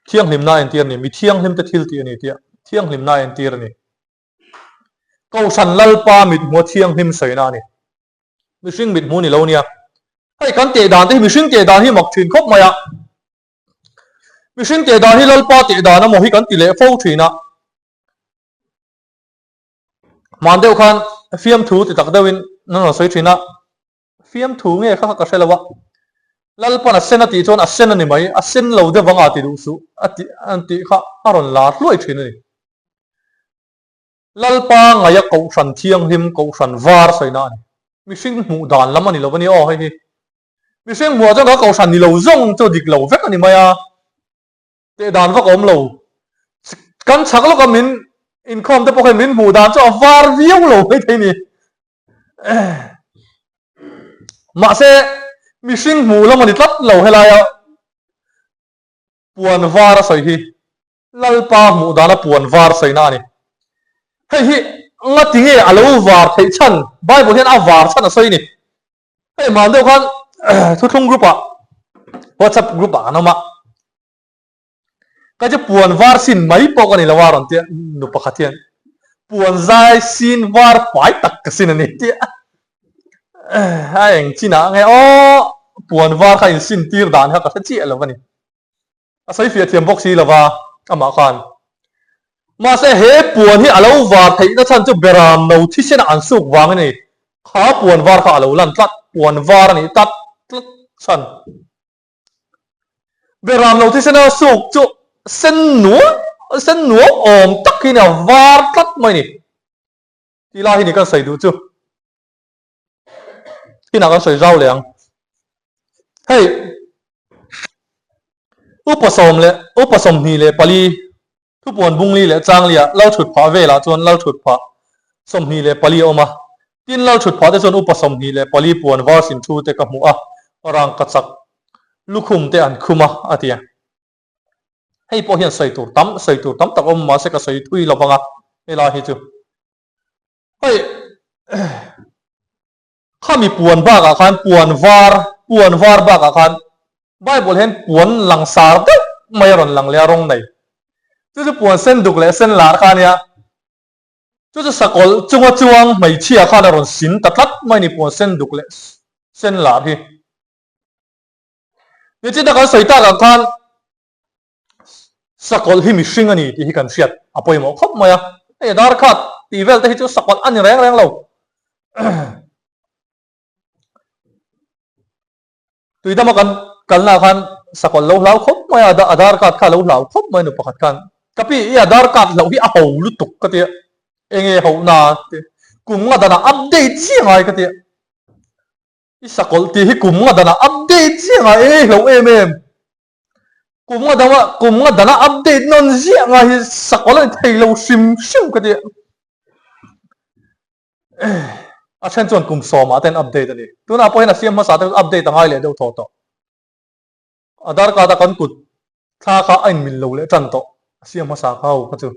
Thianghlimna a entir a ni, mi thianghlimte thil tih a ni tia thianghlimna a entir a ni. Kohhran Lalpa mithmuha thianghlim sawina a ni. Mihring mithmuh ni lo nia. Hei kan teh dan te hi mihring teh dan hi mak thin khawp mai a. Mihring teh dan hi Lalpa teh dan amaw hi kan ti leh fo thin a. Hman deuh khan fiamthu ti tak deuhin nan rawn sawi thin a. Fiamthu nge kha kha ka hre lo a. Lalpan a sen a tih chuan a sen a ni mai, a sen lo deuh anga ti duh suh a tih an tih kha a rawn lar hluai thin a ni. Lalpa ngaia kohhran thianghlim, kohhran var sawina a ni. Mihring hmuh dan lam a ni lo a ni aw hei hi. Mihring hmuh ah chuan ka kohhran ni lo zawng chu dik lo vek a ni mai a, teh dan vak a awm lo. Kan chhak lawka min inkhawm te pawh khan min hmuh dan chu a var viau lo maithei ni. Mahse mihring hmuh lam a ni tlat lo helaia puan var a sawi hi. Lalpa hmuh dana puan var sawina a ni. Hei hi ngati nge a lo var theih chhan? Bible hian a var chhan a sawi ni. Hei hman deuh khan thuthlung group ah WhatsApp group ah kan awm a. Ka chu puan var sin mai pawh ka ni lo a rawn tia nu pakhat hian puan zai sin var fai tak ka sin a ni tia. A eng chinah nge aw puan var kha insin tir dan kha ka hre chiah lo a ni. A sawi fiah thiam bawk si lova amah khan. Mahse he puan hi a lo var theihna chhan chu beram no thisen ah an suk vang a ni. Kha puan var kha a lo lan tlat, puan var a nih tlat tlat chhan. Beram no thisen a suk chu sen nuam, sen nuam awm tak hi a var tlat mai a ni. Tih lai hi ni kan sawi duh chu. Inah kan sawi zau leh ang. Hei upa sawm leh upa 24 thupuan bungli leh changlia lal thut phah velah chuan lal thut phah 24 a awm a. Tin lal thut phah te chuan upa 24 puan var sin thu te ka hmuh a, rangkachak lukhum te an khum a a ti a. Hei pawh hian sawi tur tam sawi tur tam tak awm mahse ka sawi thui lovang a helai hi chu. Hei khami puan bakah khan puan var puan var bakah khan Bible hian puan langsar deuh mai a rawn lang leh a rawng nei. Chu chu puan sen duk leh sen lar kha a nia. Chu chu sakawlh chunga chuang hmeichhia khan a rawn sin ta tlat mai a ni puan sen duk leh sen lar hi. Nichina kan sawi takah khan Sakawlh hi mihring a ni tih hi kan hriat a pawimawh khawp mai a, hei dar khat tih vel te hi chu sakawlh a ni reng reng lo. Tuidama kan kalna khan sakawlh lo hlau khawp mai a, a dar khat kha lo hlau khawp mai nu pakhat khan. Ka pi i a dar khat hlauh hi a ho lutuk ka tia, enge hoh na kum nga danah update chiang ai ka tia. I sakawlh tih hi kum nga danah update chiang ai e hlauh em em. Kum nga danga kum nga dana update nawn ziah nga hi sakawlh a ni thei lo hrim hrim ka ti a. A then chuan kum sawmah ten update a ni. Tunah pawh hian a siam hmasa te update a ngai leh deuh thaw tawh. Aadhaar card a kan kut thla kha a inmil lo leh tan tawh a siam hmasa kha ho kha chu.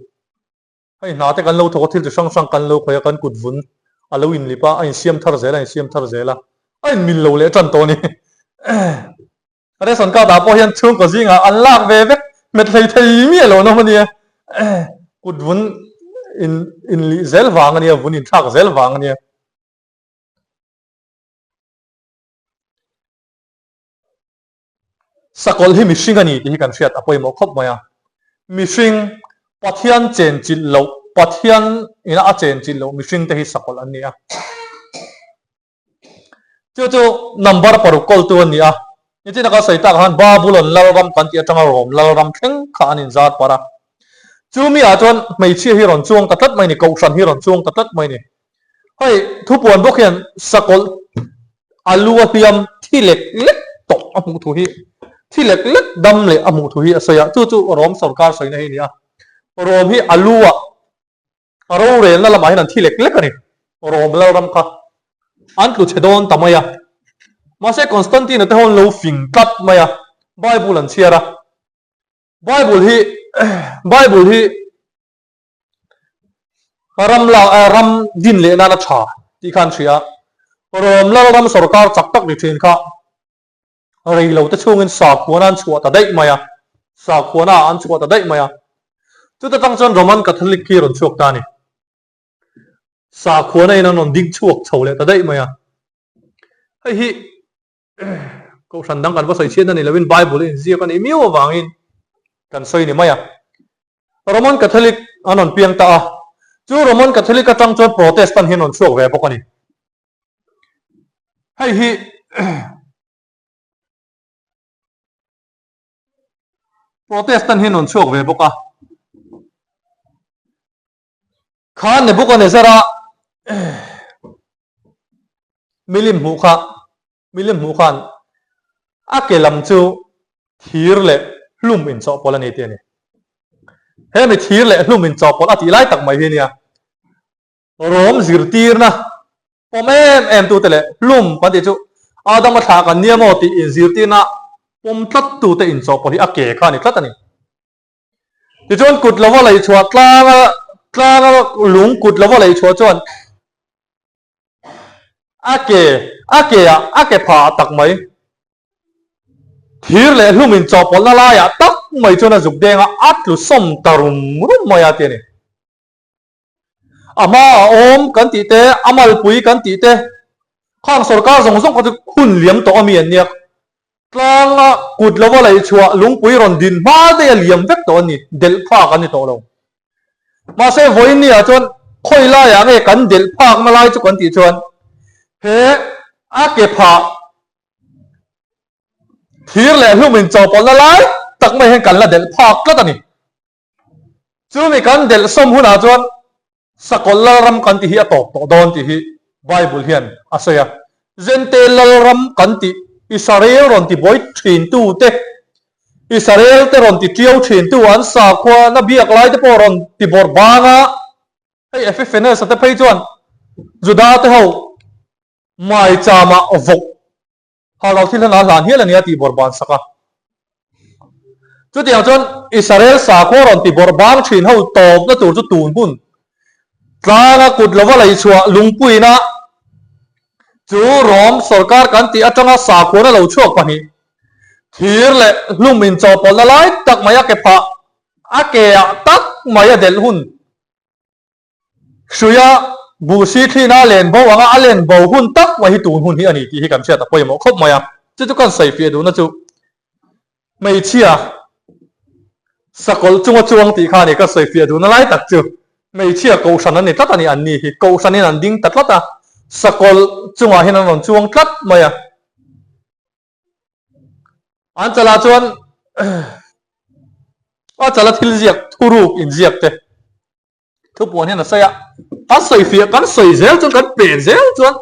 Hei hna te kan lo thawk a, thil chi hrang hrang kan lo khawih a, kan kut vun a lo inlip a, a insiam thar zel a, a insiam thar zel a, a inmil lo leh tan tawh a ni. Ration card ah pawh hian chhungkaw zingah an lak ve vek hmet hlei thei miah lo nawm a nia. Kut vun in inlih zel vang a nia, vun inthlak zel vang a nia. Sakawlh hi mihring a ni tih hi kan hriat a pawimawh khawp mai a. Mihring, Pathian chenchilh loh, Pathian ina a chenchilh loh mihring te hi sakawlh an ni a. Chu chu number paruk kawltu a ni a, nitin a kan sawi tak khan Babulon lalram kan tih atanga Rom lalram thleng kha an inzar parh a. Chu mi ah chuan hmeichhia hi rawn chuang ta tlat mai ni, kohhran hi rawn chuang ta tlat mai ni. Hei thupuan bawk hian sakawlh a lu a hliam thi lek lek tawh a hmuh thu hi, thi lek lek dam leh a hmuh thu hi a sawi a, chu chu Rom sorkar sawina hi a ni a. Rom hi a lu ah A rorelna lamah hian an thi lek lek a ni. Rom lalram kha an tlu chhe dawn ta mai a. Mahse Constantine-a te ho an lo fing tlat mai a, Bible an chhiar a. Bible hi Bible hi ram la ram din leh nan a tha tih kha an hria a. Rom lalram sorkar chak tak ni thin kha rei lo te chhungin sakhuana an chhuah ta daih mai a, sakhuana ah an chhuah ta daih mai a. Chuta tang chuan Roman Catholic khi a rawn chhuak ta a ni. Sakhuana in an rawn ding chhuak chho leh ta daih mai a. Hei hi Kohhran dang kan va sawi chhiat na ni lovin Bible a inziak a nih miau avangin kan sawi ni mai a. Roman Catholic an rawn piang ta a, chu Roman Catholic atang chuan Protestant hi an rawn chhuak ve bawk a ni. Hei hi Protestant hi an rawn chhuak ve bawk a. Kha Nebuchadnezzar-a milim hmuh kha milim hmuh khan. A ke lam chu thir leh hlum inchawhpawlh a ni tih a ni. Hemi thir leh hlum inchawhpawlh a tih lai tak mai hi nia Rom zirtirna pawm em em tute leh hlum kan tih chu Adama thlah kan nia maw tih inzirtirna pawm tlat tute inchawhpawlh hi a ke kha a ni tlat a ni. Tichuan kut lova lei chhuah tlanga tlanga lung kut lova lei chhuah chuan a ke a ke ah a ke phah ah tak mai thir leh hlum in chawhpawlhna laiah tak mai chuan a zuk deng a, a tlu sawm ta rum rum mai a ti a ni. A hma a awm kan tih te, a malpui kan tih te, khang sorkar zawng zawng kha chu hun liam tawh a mi an nia. Tlanga kut lova lei chhuah lungpui rawn din hma daih a liam vek tawh a ni, delh phak an ni tawh lo. Mahse vawiin ni ah chuan khawi laiah nge kan delh phakna lai chu kan tih chuan he a ke phah thir leh hlum inchawhpawlhna lai tak mai hian kan la delh phak tlat a ni. Chumi kan delh sawm hunah chuan Sakawlh Lalram kan tih hi a tawp tawh dawn tih hi Bible hian a sawi a. Zente Lalram kan tih Israel rawn ti buai thintu te, Israel te rawn ti tiau thintu an sakhua na biak lai te pawh rawn ti bawrh bang a, hei Epiphanes-a te phei chuan Juda te ho maichama vawk Halo thil hlan a hlan hial a nia tih bawrh ban sak a. Chutiang chuan Israel sakhua rawn ti bawrh bang thin ho tawpna tur chu tun hun tlanga kut lova lei chhuah lungpuina chu Rom sorkar kan tih atanga sakhuana lo chhuak pahnih thir leh hlum inchawhpawlhna lai tak mai a ke phah a ke ah tak mai a delh hun Hruia buhsi thlina len bo anga a len bo hun tak mai hi tun hun hi a ni tih hi kan hriat a pawimawh khawp mai a. Chu chu kan sawifiah duhna chu hmeichhia sakawlh chunga chuang tih kha a ni. Ka sawifiah duhna lai tak chu hmeichhia kohhran an ni tlat a ni. An ni hi kohhranin an ding ta tlat a, sakawlh chungah hian an rawn chuang tlat mai a. An chalah chuan a chala thil ziak thuruk inziak te Thupuan hian a sawi a, kan sawi fiah kan sawi zel chuan kan pen zel chuan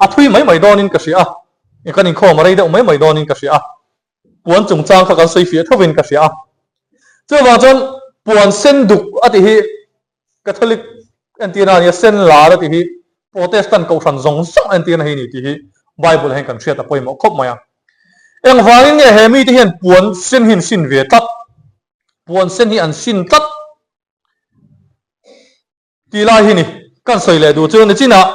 a thui mai mai dawnin ka hria a, kan inkhawm a rei deuh mai mai dawnin ka hria a, puan chungchang kha kan sawi fiah thovin ka hria a. Chuvang chuan puan sen duk a tih hi Catholic entirna a ni a, sen lar a tih hi Protestant kohhran zawng zawng entirna hi a ni tih hi Bible hian kan hriat a pawimawh khawp mai a. Engvangin nge he mite hian puan sen hi an sin ve tlat? Puan sen hi an sin tlat tih lai hi ni kan sawi leh duh chu nichinah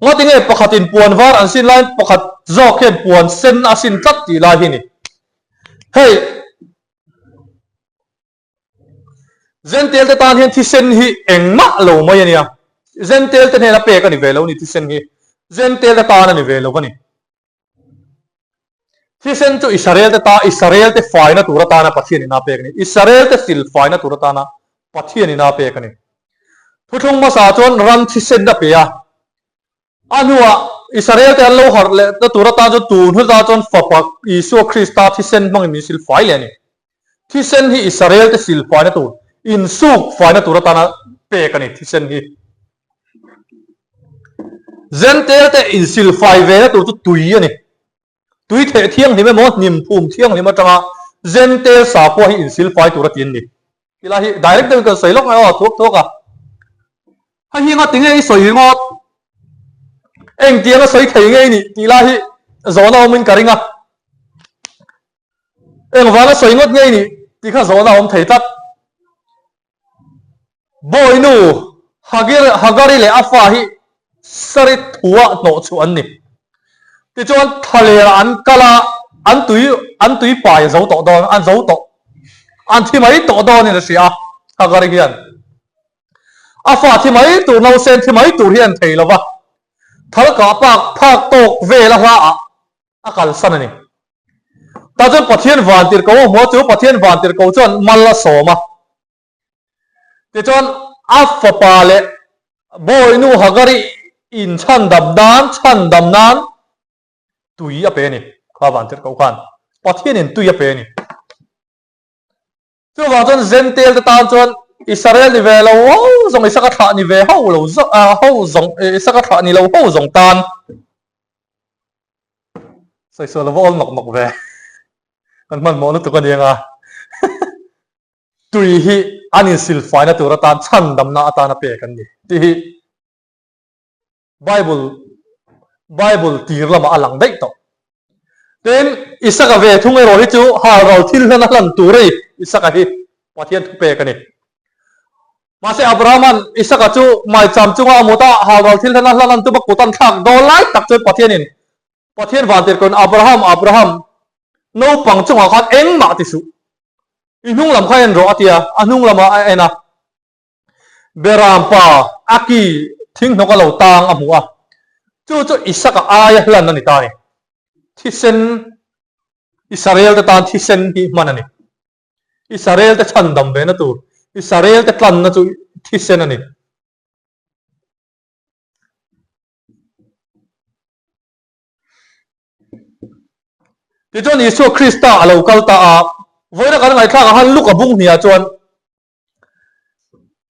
ngawt enge pakhatin puan var an sin laiin pakhat zawk hian puan sen a sin tlat tih lai hi ni. Hei Zentel te tan hian thisen hi engmah lo mai a nia. Zentel te hnena pek a ni ve lo ni thisen hi. Zentel te tan a ni ve lo a ni. Thisen chu Israel te ta, Israel te faina tur atana Pathian in a pek a ni. Israel te sil faina tur atana Pathian in a pek a ni. Thuthlung hmasa chuan ram thisen a pe a. A hnuah Israel te an lo harh leh na tur atan chuan tun huna chuan Fapa Isua Krista thisen hmangin min sil fai leh a ni. Thisen hi Israel te sil faina tur, insuk faina tur atana pek a ni thisen hi. Zentel te insil fai vena tur chu tui a ni. Tui theh thianghlim emaw hnim phum thianghlim atanga Zentel sakhua hi insil fai tur a ti an ni. Tilai hi direct deuhin kan sawi lawk ngai aw thuak thuak a. Hei hi ngawt tinge i sawi ringawt? Engtianga sawi thei nge i nih tih lai hi zawhna awmin ka ring a. Engvanga sawi ngawt nge i nih tih kha zawhna awm thei tlat. Bawinu Hagir Hagari leh a fa hi Sari thua hnawh chhuah an ni. Tichuan thlalerah an kal a, an tui an tui pai a zo tawh dawn, an zo tawh, an thi mai tawh dawnin a hria a, Hagari hian. A fa thi mai tur, nausen thi mai tur hi an thei lo va, thal kah pak phak tawk vel a hla ah a kalsan a ni. Tah chuan Pathian vantirhko a hmu a, chu Pathian vantirhko chuan mal a sawm a. Tichuan a fapa leh bawinu Hagari inchhandam nan, chhandam nan tui a pe a ni. Kha vantirhko khan Pathianin tui a pe a ni. Chuvang chuan Zentel te tan chuan Israel ni ve lo ho zawng, Isaka thlah ni ve ho lo zawng, ho zawng, Isaka thlah ni lo ho zawng tan. Sawisawh lova awl nawk nawk ve. Kan hmanhmawh lutuk a nia nga. Tui hi an insilfaina tur atan chhandamna atana pek an ni tih hi Bible Bible tir lamah a lang daih tawh. Tin, Isaka ve thung erawh hi chu halral thil hlan a hlan tur a ni. Isaka hi Pathian thu pek a ni. Mahse Abrahama'n Isaka chu maicham chunga a mut a, halral thil hlan a hlan an tum a kut an thlak dawn lai tak chuan Pathianin Pathian vantirhkawn Abraham, Abraham, naupang chungah khan engmah ti suh. I hnung lam kha en rawh a ti a, a hnung lamah a en a. Beram pa a ki thinghnawk a lo tang a hmu a, chu chu Isaka aia hlan a ni ta a ni. Thisen, Israel te tan thisen hi hman a ni. Israel te chhandam ve na tur, Israel te tlanna chu thisen a ni. Tichuan Isua Krista a lo kal ta a, vawiina kan ngaihthlak ang khan Luka bung hniah chuan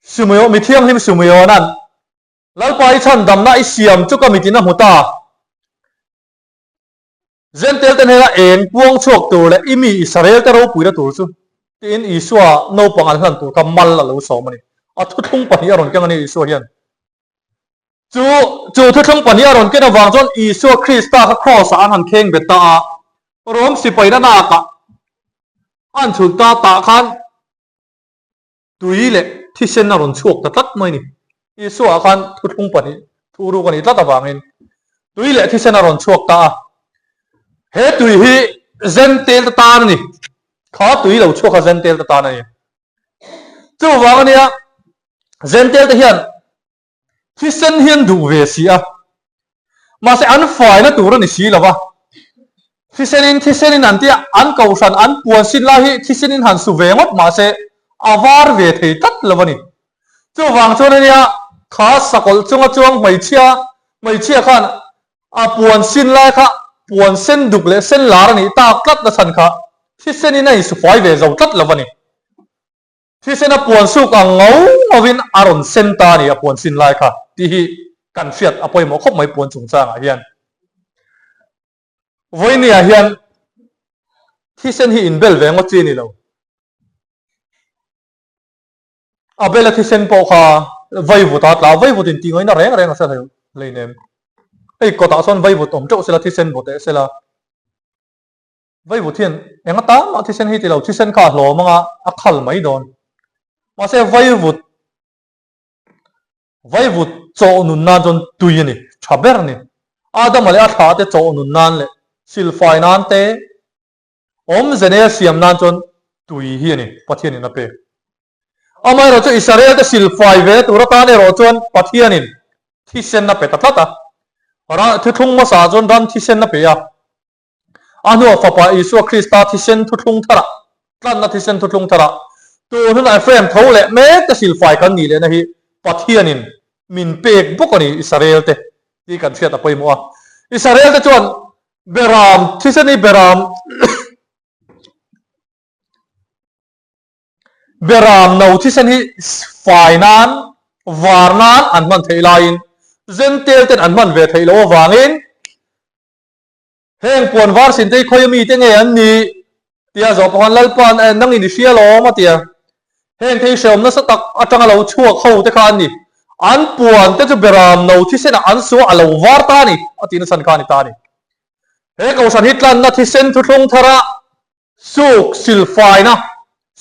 Simeon, mi thianghlim Simeona'n Lalpa i chhandamna i siam chu ka mitin a hmu ta. Zentel te hnena eng puang chhuak tur leh i mi Israel te ropuina tur chu tiin Isua naupang an hlan tur kha mal a lo sawm a ni. A thuthlung pahnih a rawn keng a ni Isua hian. Chu chu thuthlung pahnih a rawn ken avang chuan Isua Krista kha kraws-ah an han kheng bet ta a, Rom sipaina nakah an chhun ta tah khan tui leh thisen a rawn chhuak ta tlat mai a ni. Isua-ah khan thuthlung pahnih thuruk a nih tlat avangin tui leh thisen a rawn chhuak ta a. He tui hi Zentel te tan a ni. Kha tui lo chhuak kha Zentel te tan a ni. Chuvang a nia, Zentel te hian Thisen hi an duh ve si a, mahse an faina tur a ni si lo va. Thisenin thisenin an tia, an kohhran an puan sin lai hi thisenin han su ve ngawt mahse a var ve thei tlat lo a ni. Chuvang chuan a nia, kha sakawlh chunga chuang hmeichhia hmeichhia khan a puan sin lai kha puan sen duk leh sen lar a nih tak tlat na chhan kha thisenin a insufai ve zo tlat lo a ni. Thisen a puan suk ang ngau ngauin a rawn sen ta a ni, a puan sin lai kha tih hi kan hriat a pawimawh khawp mai puan chungchangah hian. Vawinia hian thisen hi inbel ve ngawt chi a ni lo. A bela thisen pawh kha vaivut a tla, vaivut in tih ngaihna reng reng a hre hlei hleinem. Hei kawtah sawn vaivut awm teuh sela thisen vaw teh sela. Vaivut hian eng atan mah thisen hi ti lo, thisen kha a hlawm anga a khal mai dawn. Mahse vaivut, vaivut chawh nun nan chuan tui a ni, tha ber a ni. Adama leh a thla te chawh nun nan leh silfai nan te, awmze nei a siam nan chuan tui hi a ni, Pathianin a pek. Amaherawh chu Israel te silfai ve tur atan erawh chuan Pathianin thisen a pe ta tlat a. Thuthlung hmasa chuan ram thisen a pe a. A hnuah Fapa Isua Krista thisen thuthlung tharah, tlanna thisen thuthlung tharah, tun hunah Ephraim tho leh mek te silfai kan nih lehna hi Pathianin min pek bawk a ni Israel te tih kan hriat a pawimawh a. Israel te chuan Beram thisen hi Beram Beram no thisen hi fai nan, var nan an hman theih laiin Zentel ten an hman ve theih loh avangin Heng puan var sin te hi khawi ami te nge an nih? tia zawh pawh khan Lalpa'n eh nangin i hria lawm a ti a. Heng te hi hrehawm nasa tak atanga lo chhuak ho te kha an ni. An puan te chu beram no thisenah an suah a lo var ta a ni a tih nachhan kha a ni ta a ni. He kohhran hi tlanna thisen thuthlung thara suk silfaina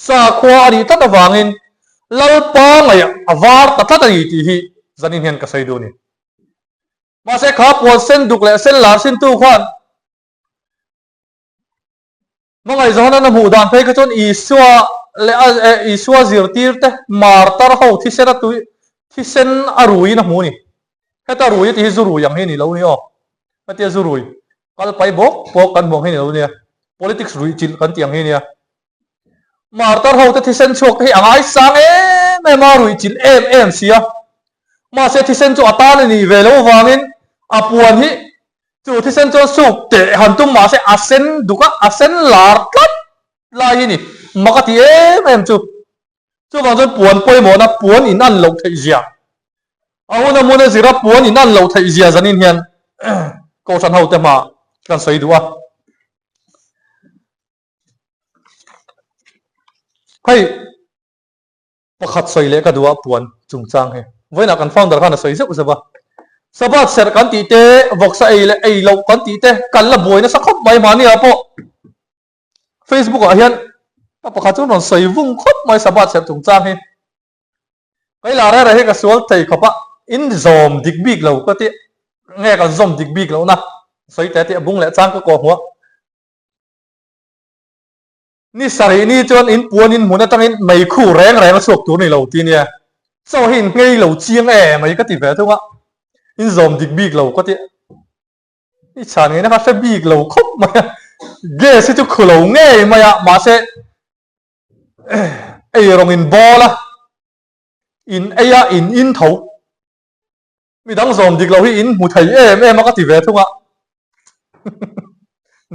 sakhua a nih tlat avangin Lalpa ngaih a var ta tlat a ni tih hi zanin hian ka sawi duh a ni. Mahse kha puan sen duk leh sen lar sintu khan hmangaihzawhna a hmuh dan phei kha chuan Isua leh a Isua zirtir te martar ho thisen a tui thisen a ruiin a hmu a ni. Heta rui a tih hi zu rui ang hi a ni lo ni aw. Hetia zu rui kal pai bawk bawk kan hmu ang hi a ni lo nia. Politics ruih chilh kan tih ang hi a nia. Martar ho te thisen chhuak te hi a ngaisang em em a, ruih chilh em em si a. Mahse thisen chu a tan a nih ve loh avangin a puan hi chu thisen chuan suk teh han tum mahse a sen duk a, a sen lar tlat lai hi ni. Mak a ti em em chu. Chuvang chuan puan pawimawhna puan in an loh theih zia. A hun a hmun a zira puan in an loh theih zia zanin hian Kohhran hote hma kan sawi duh a. Hei pakhat sawi leh ka duh a puan chungchang hi. Vawiinah kan founder khan a sawi zeuh zeuh a. Sabbath serh kan tih te, vawksa ei leh ei loh kan tih te kan la buai nasa khawp mai mahni ah pawh Facebook ah hian ka pakhat chu rawn sawi vung khawp mai Sabbath serh chungchang hi. Kei la rere hi ka sual thei khawp a, in zawm dik bik lo ka ti nge kan zawm dik bik loh na sawi teh tih a bung leh chang ka kawh hmuh a. Ni sarih ni chuan in puan in hmun atangin meikhu reng reng a chhuak tur ni lo ti nia. Chaw hi in nghei lo chiang e mai ka ti ve thung a, in zawm dik bik lo ka ti. I chhan ngei na kha hre bik lo khawp mai a, gas hi chu khu lo ngei mai a, mahse ei rawng in bawl a, in ei a, in in tho. Midang zawm dik lo hi in hmu thei em em a ka ti ve thung a.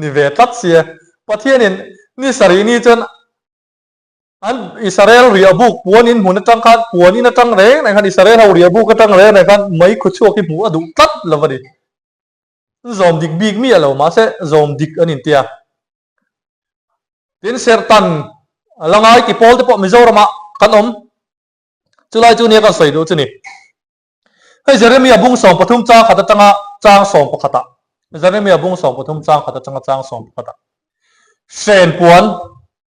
Ni ve tlat sia. Pathianin ni sarih ni chuan an Israel riah buk puan in hmun atang khan puan in atang reng reng khan Israel ho riah buk atang reng reng khan mei khu chhuak hi hmuh a duh tlat lo a ni. Zawm dik bik miah lo mahse zawm dik an intia. Tin Sertan a la ngai ti pawl te pawh Mizoramah kan awm. Chulai chu nia kan sawi duh chu ni. Hei Jeremia bung 13 chang khat atanga chang 11 ah Jeremia bung 13 chang khat atanga chang 11 ah hren puan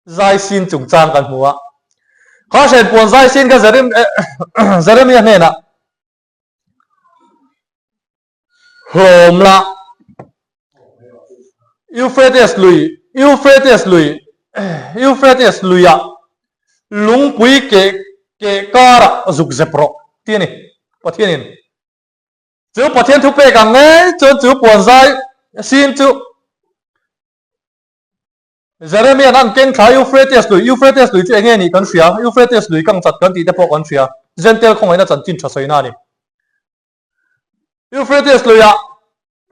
zai sin chungchang kan hmu a. Kha hren puan zai sin kha Jeremia hnenah Hlawm la Euphrates lui Euphrates lui Euphrates luiah lungpui keh keh karah zuk zep rawh tih a ni Pathianin. Chu Pathian thupek ang ngei chuan chu puanzai sin chu Jeremia'n an keng thla Euphrates lui, Euphrates lui chu eng nge nih kan hria, Euphrates lui kang chat kan tih te pawh kan hria, Jentail khawngaihna chanchin tha sawina a ni. Euphrates luiah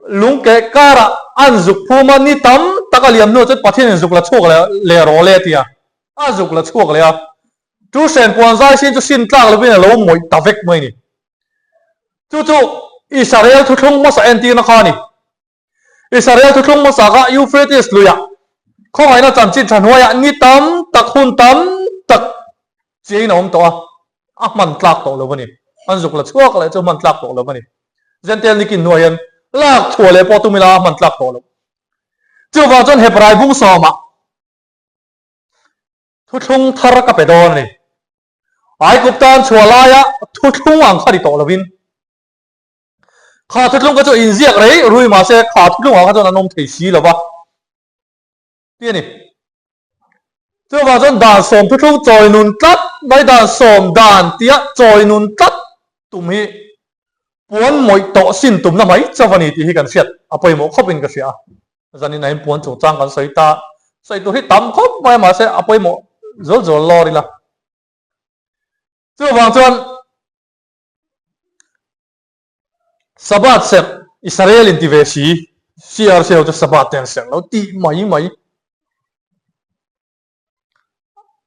lung keh karah an zuk phum a, ni tam tak a liam hnuah chuan Pathianin zuk la chhuak leh leh rawh le a ti a, a zuk la chhuak leh a. Chu hren puan zai sin chu sin tlak lovin a lo mawih ta vek mai a ni. Chu chu Israel thuthlung hmasa entirna kha a ni. Israel thuthlung hmasa kha Euphrates luiah khawngaihna chanchin tha hnuaiah ni tam tak hun tam tak chiain a awm tawh a, a hman tlak tawh lo a ni. An zuk la chhuak leh chu hman tlak tawh lo a ni. Jentail nikin hnuai hian lak chhuah leh pawh tum ila a hman tlak tawh lo. Chuvang chuan Hebrai bung sawmah thuthlung thar ka pe dawn a ni. Aigupta an chhuah laia thuthlung ang kha ni tawh lovin Kha thuthlung kha chu inziak rei rui mahse kha thuthlungah kha chuan an awm thei si lo va ti a ni. Chuvang chuan dan sawm thuthlung chawi nun tlat mai dan sawm dan tia chawi nun tlat tum hi puan mawih tawh sin tumna mai chauh a ni tih hi kan hriat a pawimawh khawpin ka hria a. Zanin ah hian puan chungchang kan sawi ta, sawi tur hi tam khawp mai a mahse a pawimawh zual zual lawr ila. Chuvang chuan Sabbath serh Israel in ti ve si, CRC ho chu Sabbath te an serh lo tih mai mai.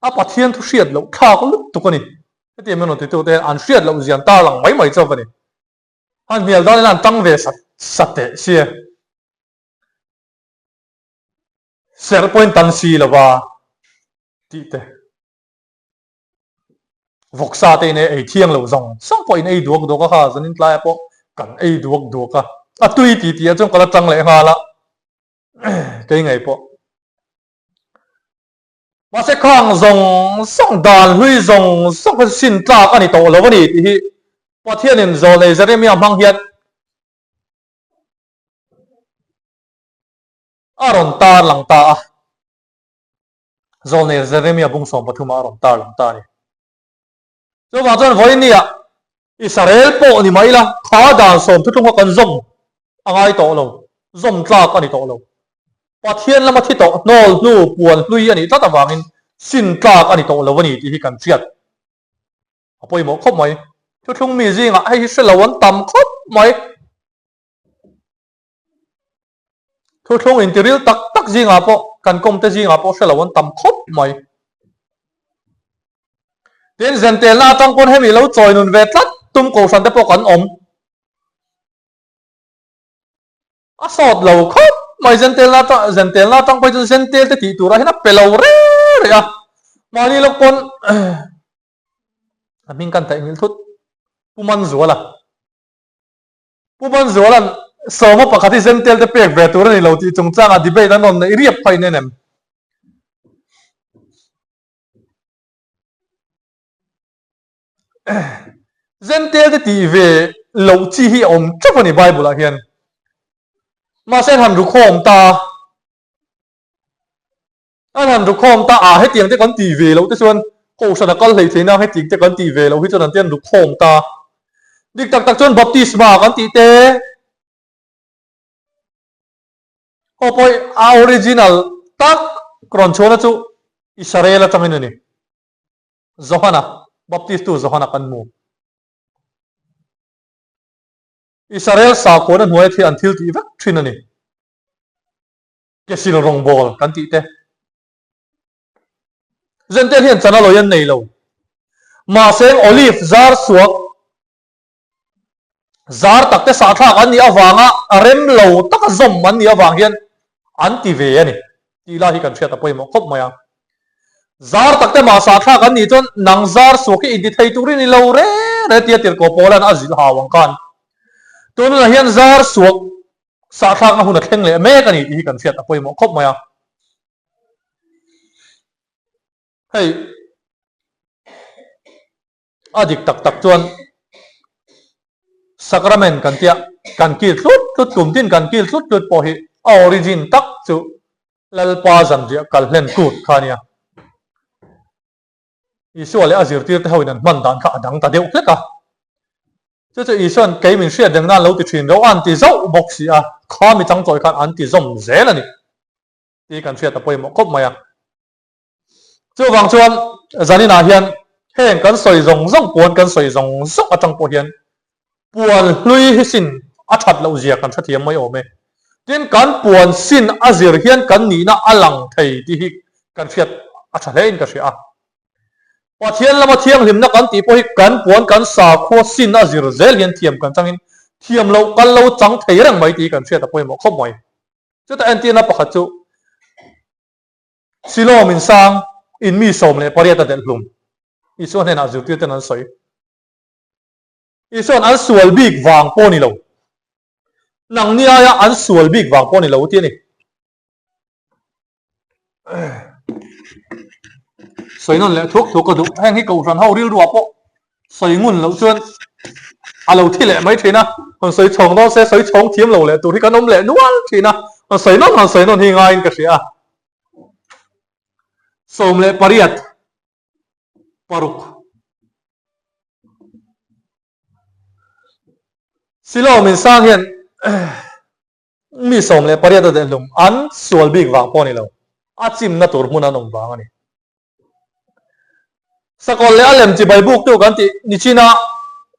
A Pathian thu hriat loh thlak lutuk a ni. Hetiang min rawn titu te hian an hriat loh zian tarlang mai mai chauh a ni. An hnial danin an tang ve sat sat teh sia. Serh pawhin tan si lova tih te. Vawksa te in ei thiang lo zawng zawng pawh in ei duak duak a kha zanin tlaiah pawh kan ei duak duak a, a tui ti tih ah chuan ka la tang leh nghal a kei ngei pawh. Mahse khang zawng zawng dan hlui zawng zawng kha chu sin tlak a ni tawh lo a ni tih hi Pathianin Zawlnei Jeremia hmang hian a rawn tar lang ta a. Zawlnei Jeremia bung 13 a rawn tar lang ta a ni. Chuvang chuan vawinia Israel pawh ni mai la, kha dan sawm thuthlung kha kan zawm a ngai tawh lo, zawm tlak a ni tawh lo. Pathian lama thi tawh hnawl hnu puan hlui a nih tlat avangin sin tlak a ni tawh lo a ni tih hi kan hriat a pawimawh khawp mai. Thuthlung mi zingah hei hi hre lo an tam khawp mai. Thuthlung intiril tak tak zingah pawh kan kawmte zingah pawh hre lo an tam khawp mai. Tin, zentelna atang pawn hemi lo chawi nun ve tlat tum kohhran te pawh kan awm. A sawt lo khawp mai zentelna atang zentelna atang pawh hi chuan zentel te tih turah hian a pe lo reng reng a. Mahni lawk pawn a hming kan taih ngil thut Pu Manzuala. Pu Manzuala'n sawma pakhat hi Zentel te pek ve tur a ni lo tih chungchangah debate an rawn neih riap phah in en em? Zentel te tih ve loh chi hi a awm teuh a ni Bible ah hian. Mahse an han rukhawm ta a. An han rukhawm ta a, hetiang te kan tih ve loh te chuan Kohhran a kal hlei thei nang hetiang te kan tih ve loh hi chuan an ti an rukhawm ta. Dik tak tak chuan baptisma kan tih te aw pawh a original tak rawn chhuahna chu Israel atangin a ni. Johana, Baptistu Johana kan hmu. Israel sakhuana hnuaia thil an thil tih vek thin a ni. Kesil rawngbawl kan tih te. Zentel hian chan a lawi an nei lo. Mahse olive zar suak zar tak te sahthlak an nih avanga rem lo taka zawm an nih avang hian an ti ve a ni tih lai hi kan hriat a pawimawh khawp mai a. Zar tak te mah sahthlak an nih chuan nang zar suak hi inti thei turin i lo re re tia tirhkoh pawlan a zilh hau ang khan tunah hian zar suak sahthlakna hun a thleng leh mek a ni tih hi kan hriat a pawimawh khawp mai a. Hei a dik tak tak chuan sacrament kan tia kan kil tlut tlut kum tin kan kil tlut tlut pawh hi a origin tak chu Lalpa zanriah kal hlen kut kha a nia. Isua leh a zirtirte hoin an hman dan kha a dang ta deuh hlek a. Chu chu Isua'n kei min hriat reng nan lo ti thin reuh a an ti zauh bawk si a, kha mi changchawi khan an ti zawm zel a ni tih kan hriat a pawimawh khawp mai a. Chuvang chuan zaninah hian heng kan sawi zawng zawng puan kan sawi zawng zawng atang pawh hian puan hlui hi sin a that loh zia kan hrethiam mai awm e. Tin, kan puan sin a zir hian kan nihna a lang thei tih hi kan hriat a tha hle in ka hria a. Pathian lama thianghlimna kan tih pawh hi kan puan kan sakhua sin a zir zel hian thiam kan changin thiam loh kal lo chang thei reng mai tih hi kan hriat a pawimawh khawp mai. Chutah entirna pakhat chu Siloam insang in mi 18 a delh hlum. Isua hnenah zirtir ten an sawi. Isua'n an sual bik vang pawh ni lo. Nangni aia an sual bik vang pawh ni lo ti a ni. Sawi nawn leh thuk thuk ka duh. Heng hi Kohhran ho rilruah pawh sawi ngun loh chuan a lo thi leh mai thin a. Rawn sawi chhawng dawn se sawi chhawng thiam lo leh tur hi kan awm leh nual thin a. Rawn sawi nawn rawn sawi nawn hi ngaiin ka hria a. 18 paruk. Siloam insang hian Mi 18 a dehlum an sual bik vang pawh a ni lo, a chimna tur hmun an awm vang a ni. Sakawlh leh a lem chibai buktu kan tih nichina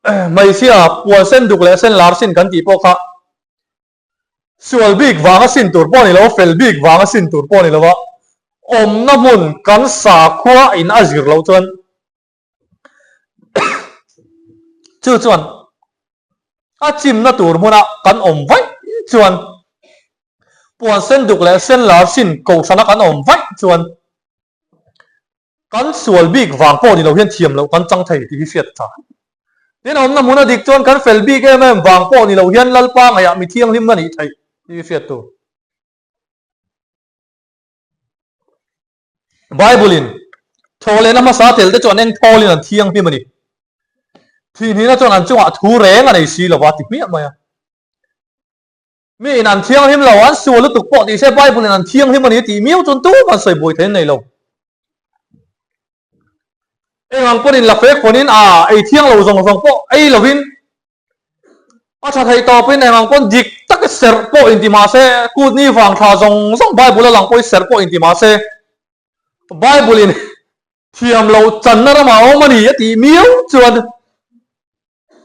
hmeichhia puan sen duk leh sen lar sin kan tih pawh kha sual bik vanga sin tur pawh a ni lo, fel bik vanga sin tur pawh a ni lo a, awmna hmun kan sakhua in a zir loh chuan Chu chuan a chimna tur hmuna kan awm vaih chuan puan sen duk leh sen lar sin kohhrana kan awm vaih chuan kan sual bik vang pawh ni lo hian thiam loh kan chang thei tih hi hriat a tha. Tin, awmna hmuna dik chuan kan fel bik em em vang pawh ni lo hian Lalpa ngaihah mi thianghlimna nih theih tih hi hriat tur. Bible-in thawhlehna hmasa tel te chu an eng thawlin an thianghlim a ni. Thihhnihna chuan an chungah thu reng a nei si lo va ti hmiah mai a. Miin an thianghlim lo, an sual lutuk pawh tih se Bible-in an thianghlim a ni tih miau chuan tumah an sawi buai thei an nei lo. Eng ang pawhin la fek fawnin a ei thiang lo zawng zawng pawh ei lovin a tha thei tawpin eng ang pawn dik taka serh pawh inti mah se, kut ni vang thla zawng zawng Bible a lang pawhin serh pawh inti mah se, Bible in thiam loh channa ramah a awm a ni a tih miau chuan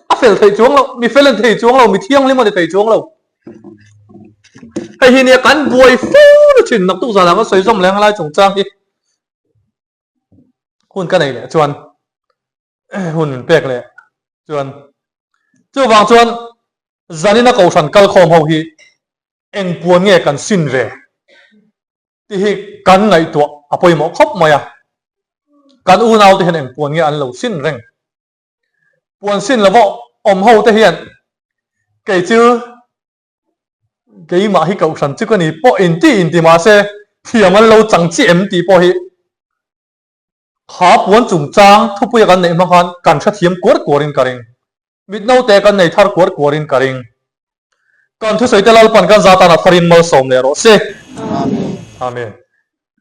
a fel thei chuang lo, mi fel a ni thei chuang lo, mi thianghlim a ni thei chuang lo. Hei hi nia kan buai fo na thin naktuk zanah kan sawi zawm leh ang lai chungchang hi hun ka nei leh chuan hun min pek leh chuan chuvang chuan zanina kohhran kalkhawm ho hi eng puan nge kan sin ve tih hi kan ngaihtuah a pawimawh khawp mai a. Kan unaute hian eng puan nge an lo sin reng? Puan sin lova awm ho te hian kei chu keimah hi kohhran chu ka ni pawh inti inti mahse thiam an lo chang chi em tih pawh hi kha puan chungchang thupuia kan neih hma khan kan hrethiam kuar kuarin ka ring. Mit naute kan nei thar kuar kuarin ka ring. Kan thusawi te Lalpan kan zatan a tharin malsawm leh rawh se.
Amen.
Amen.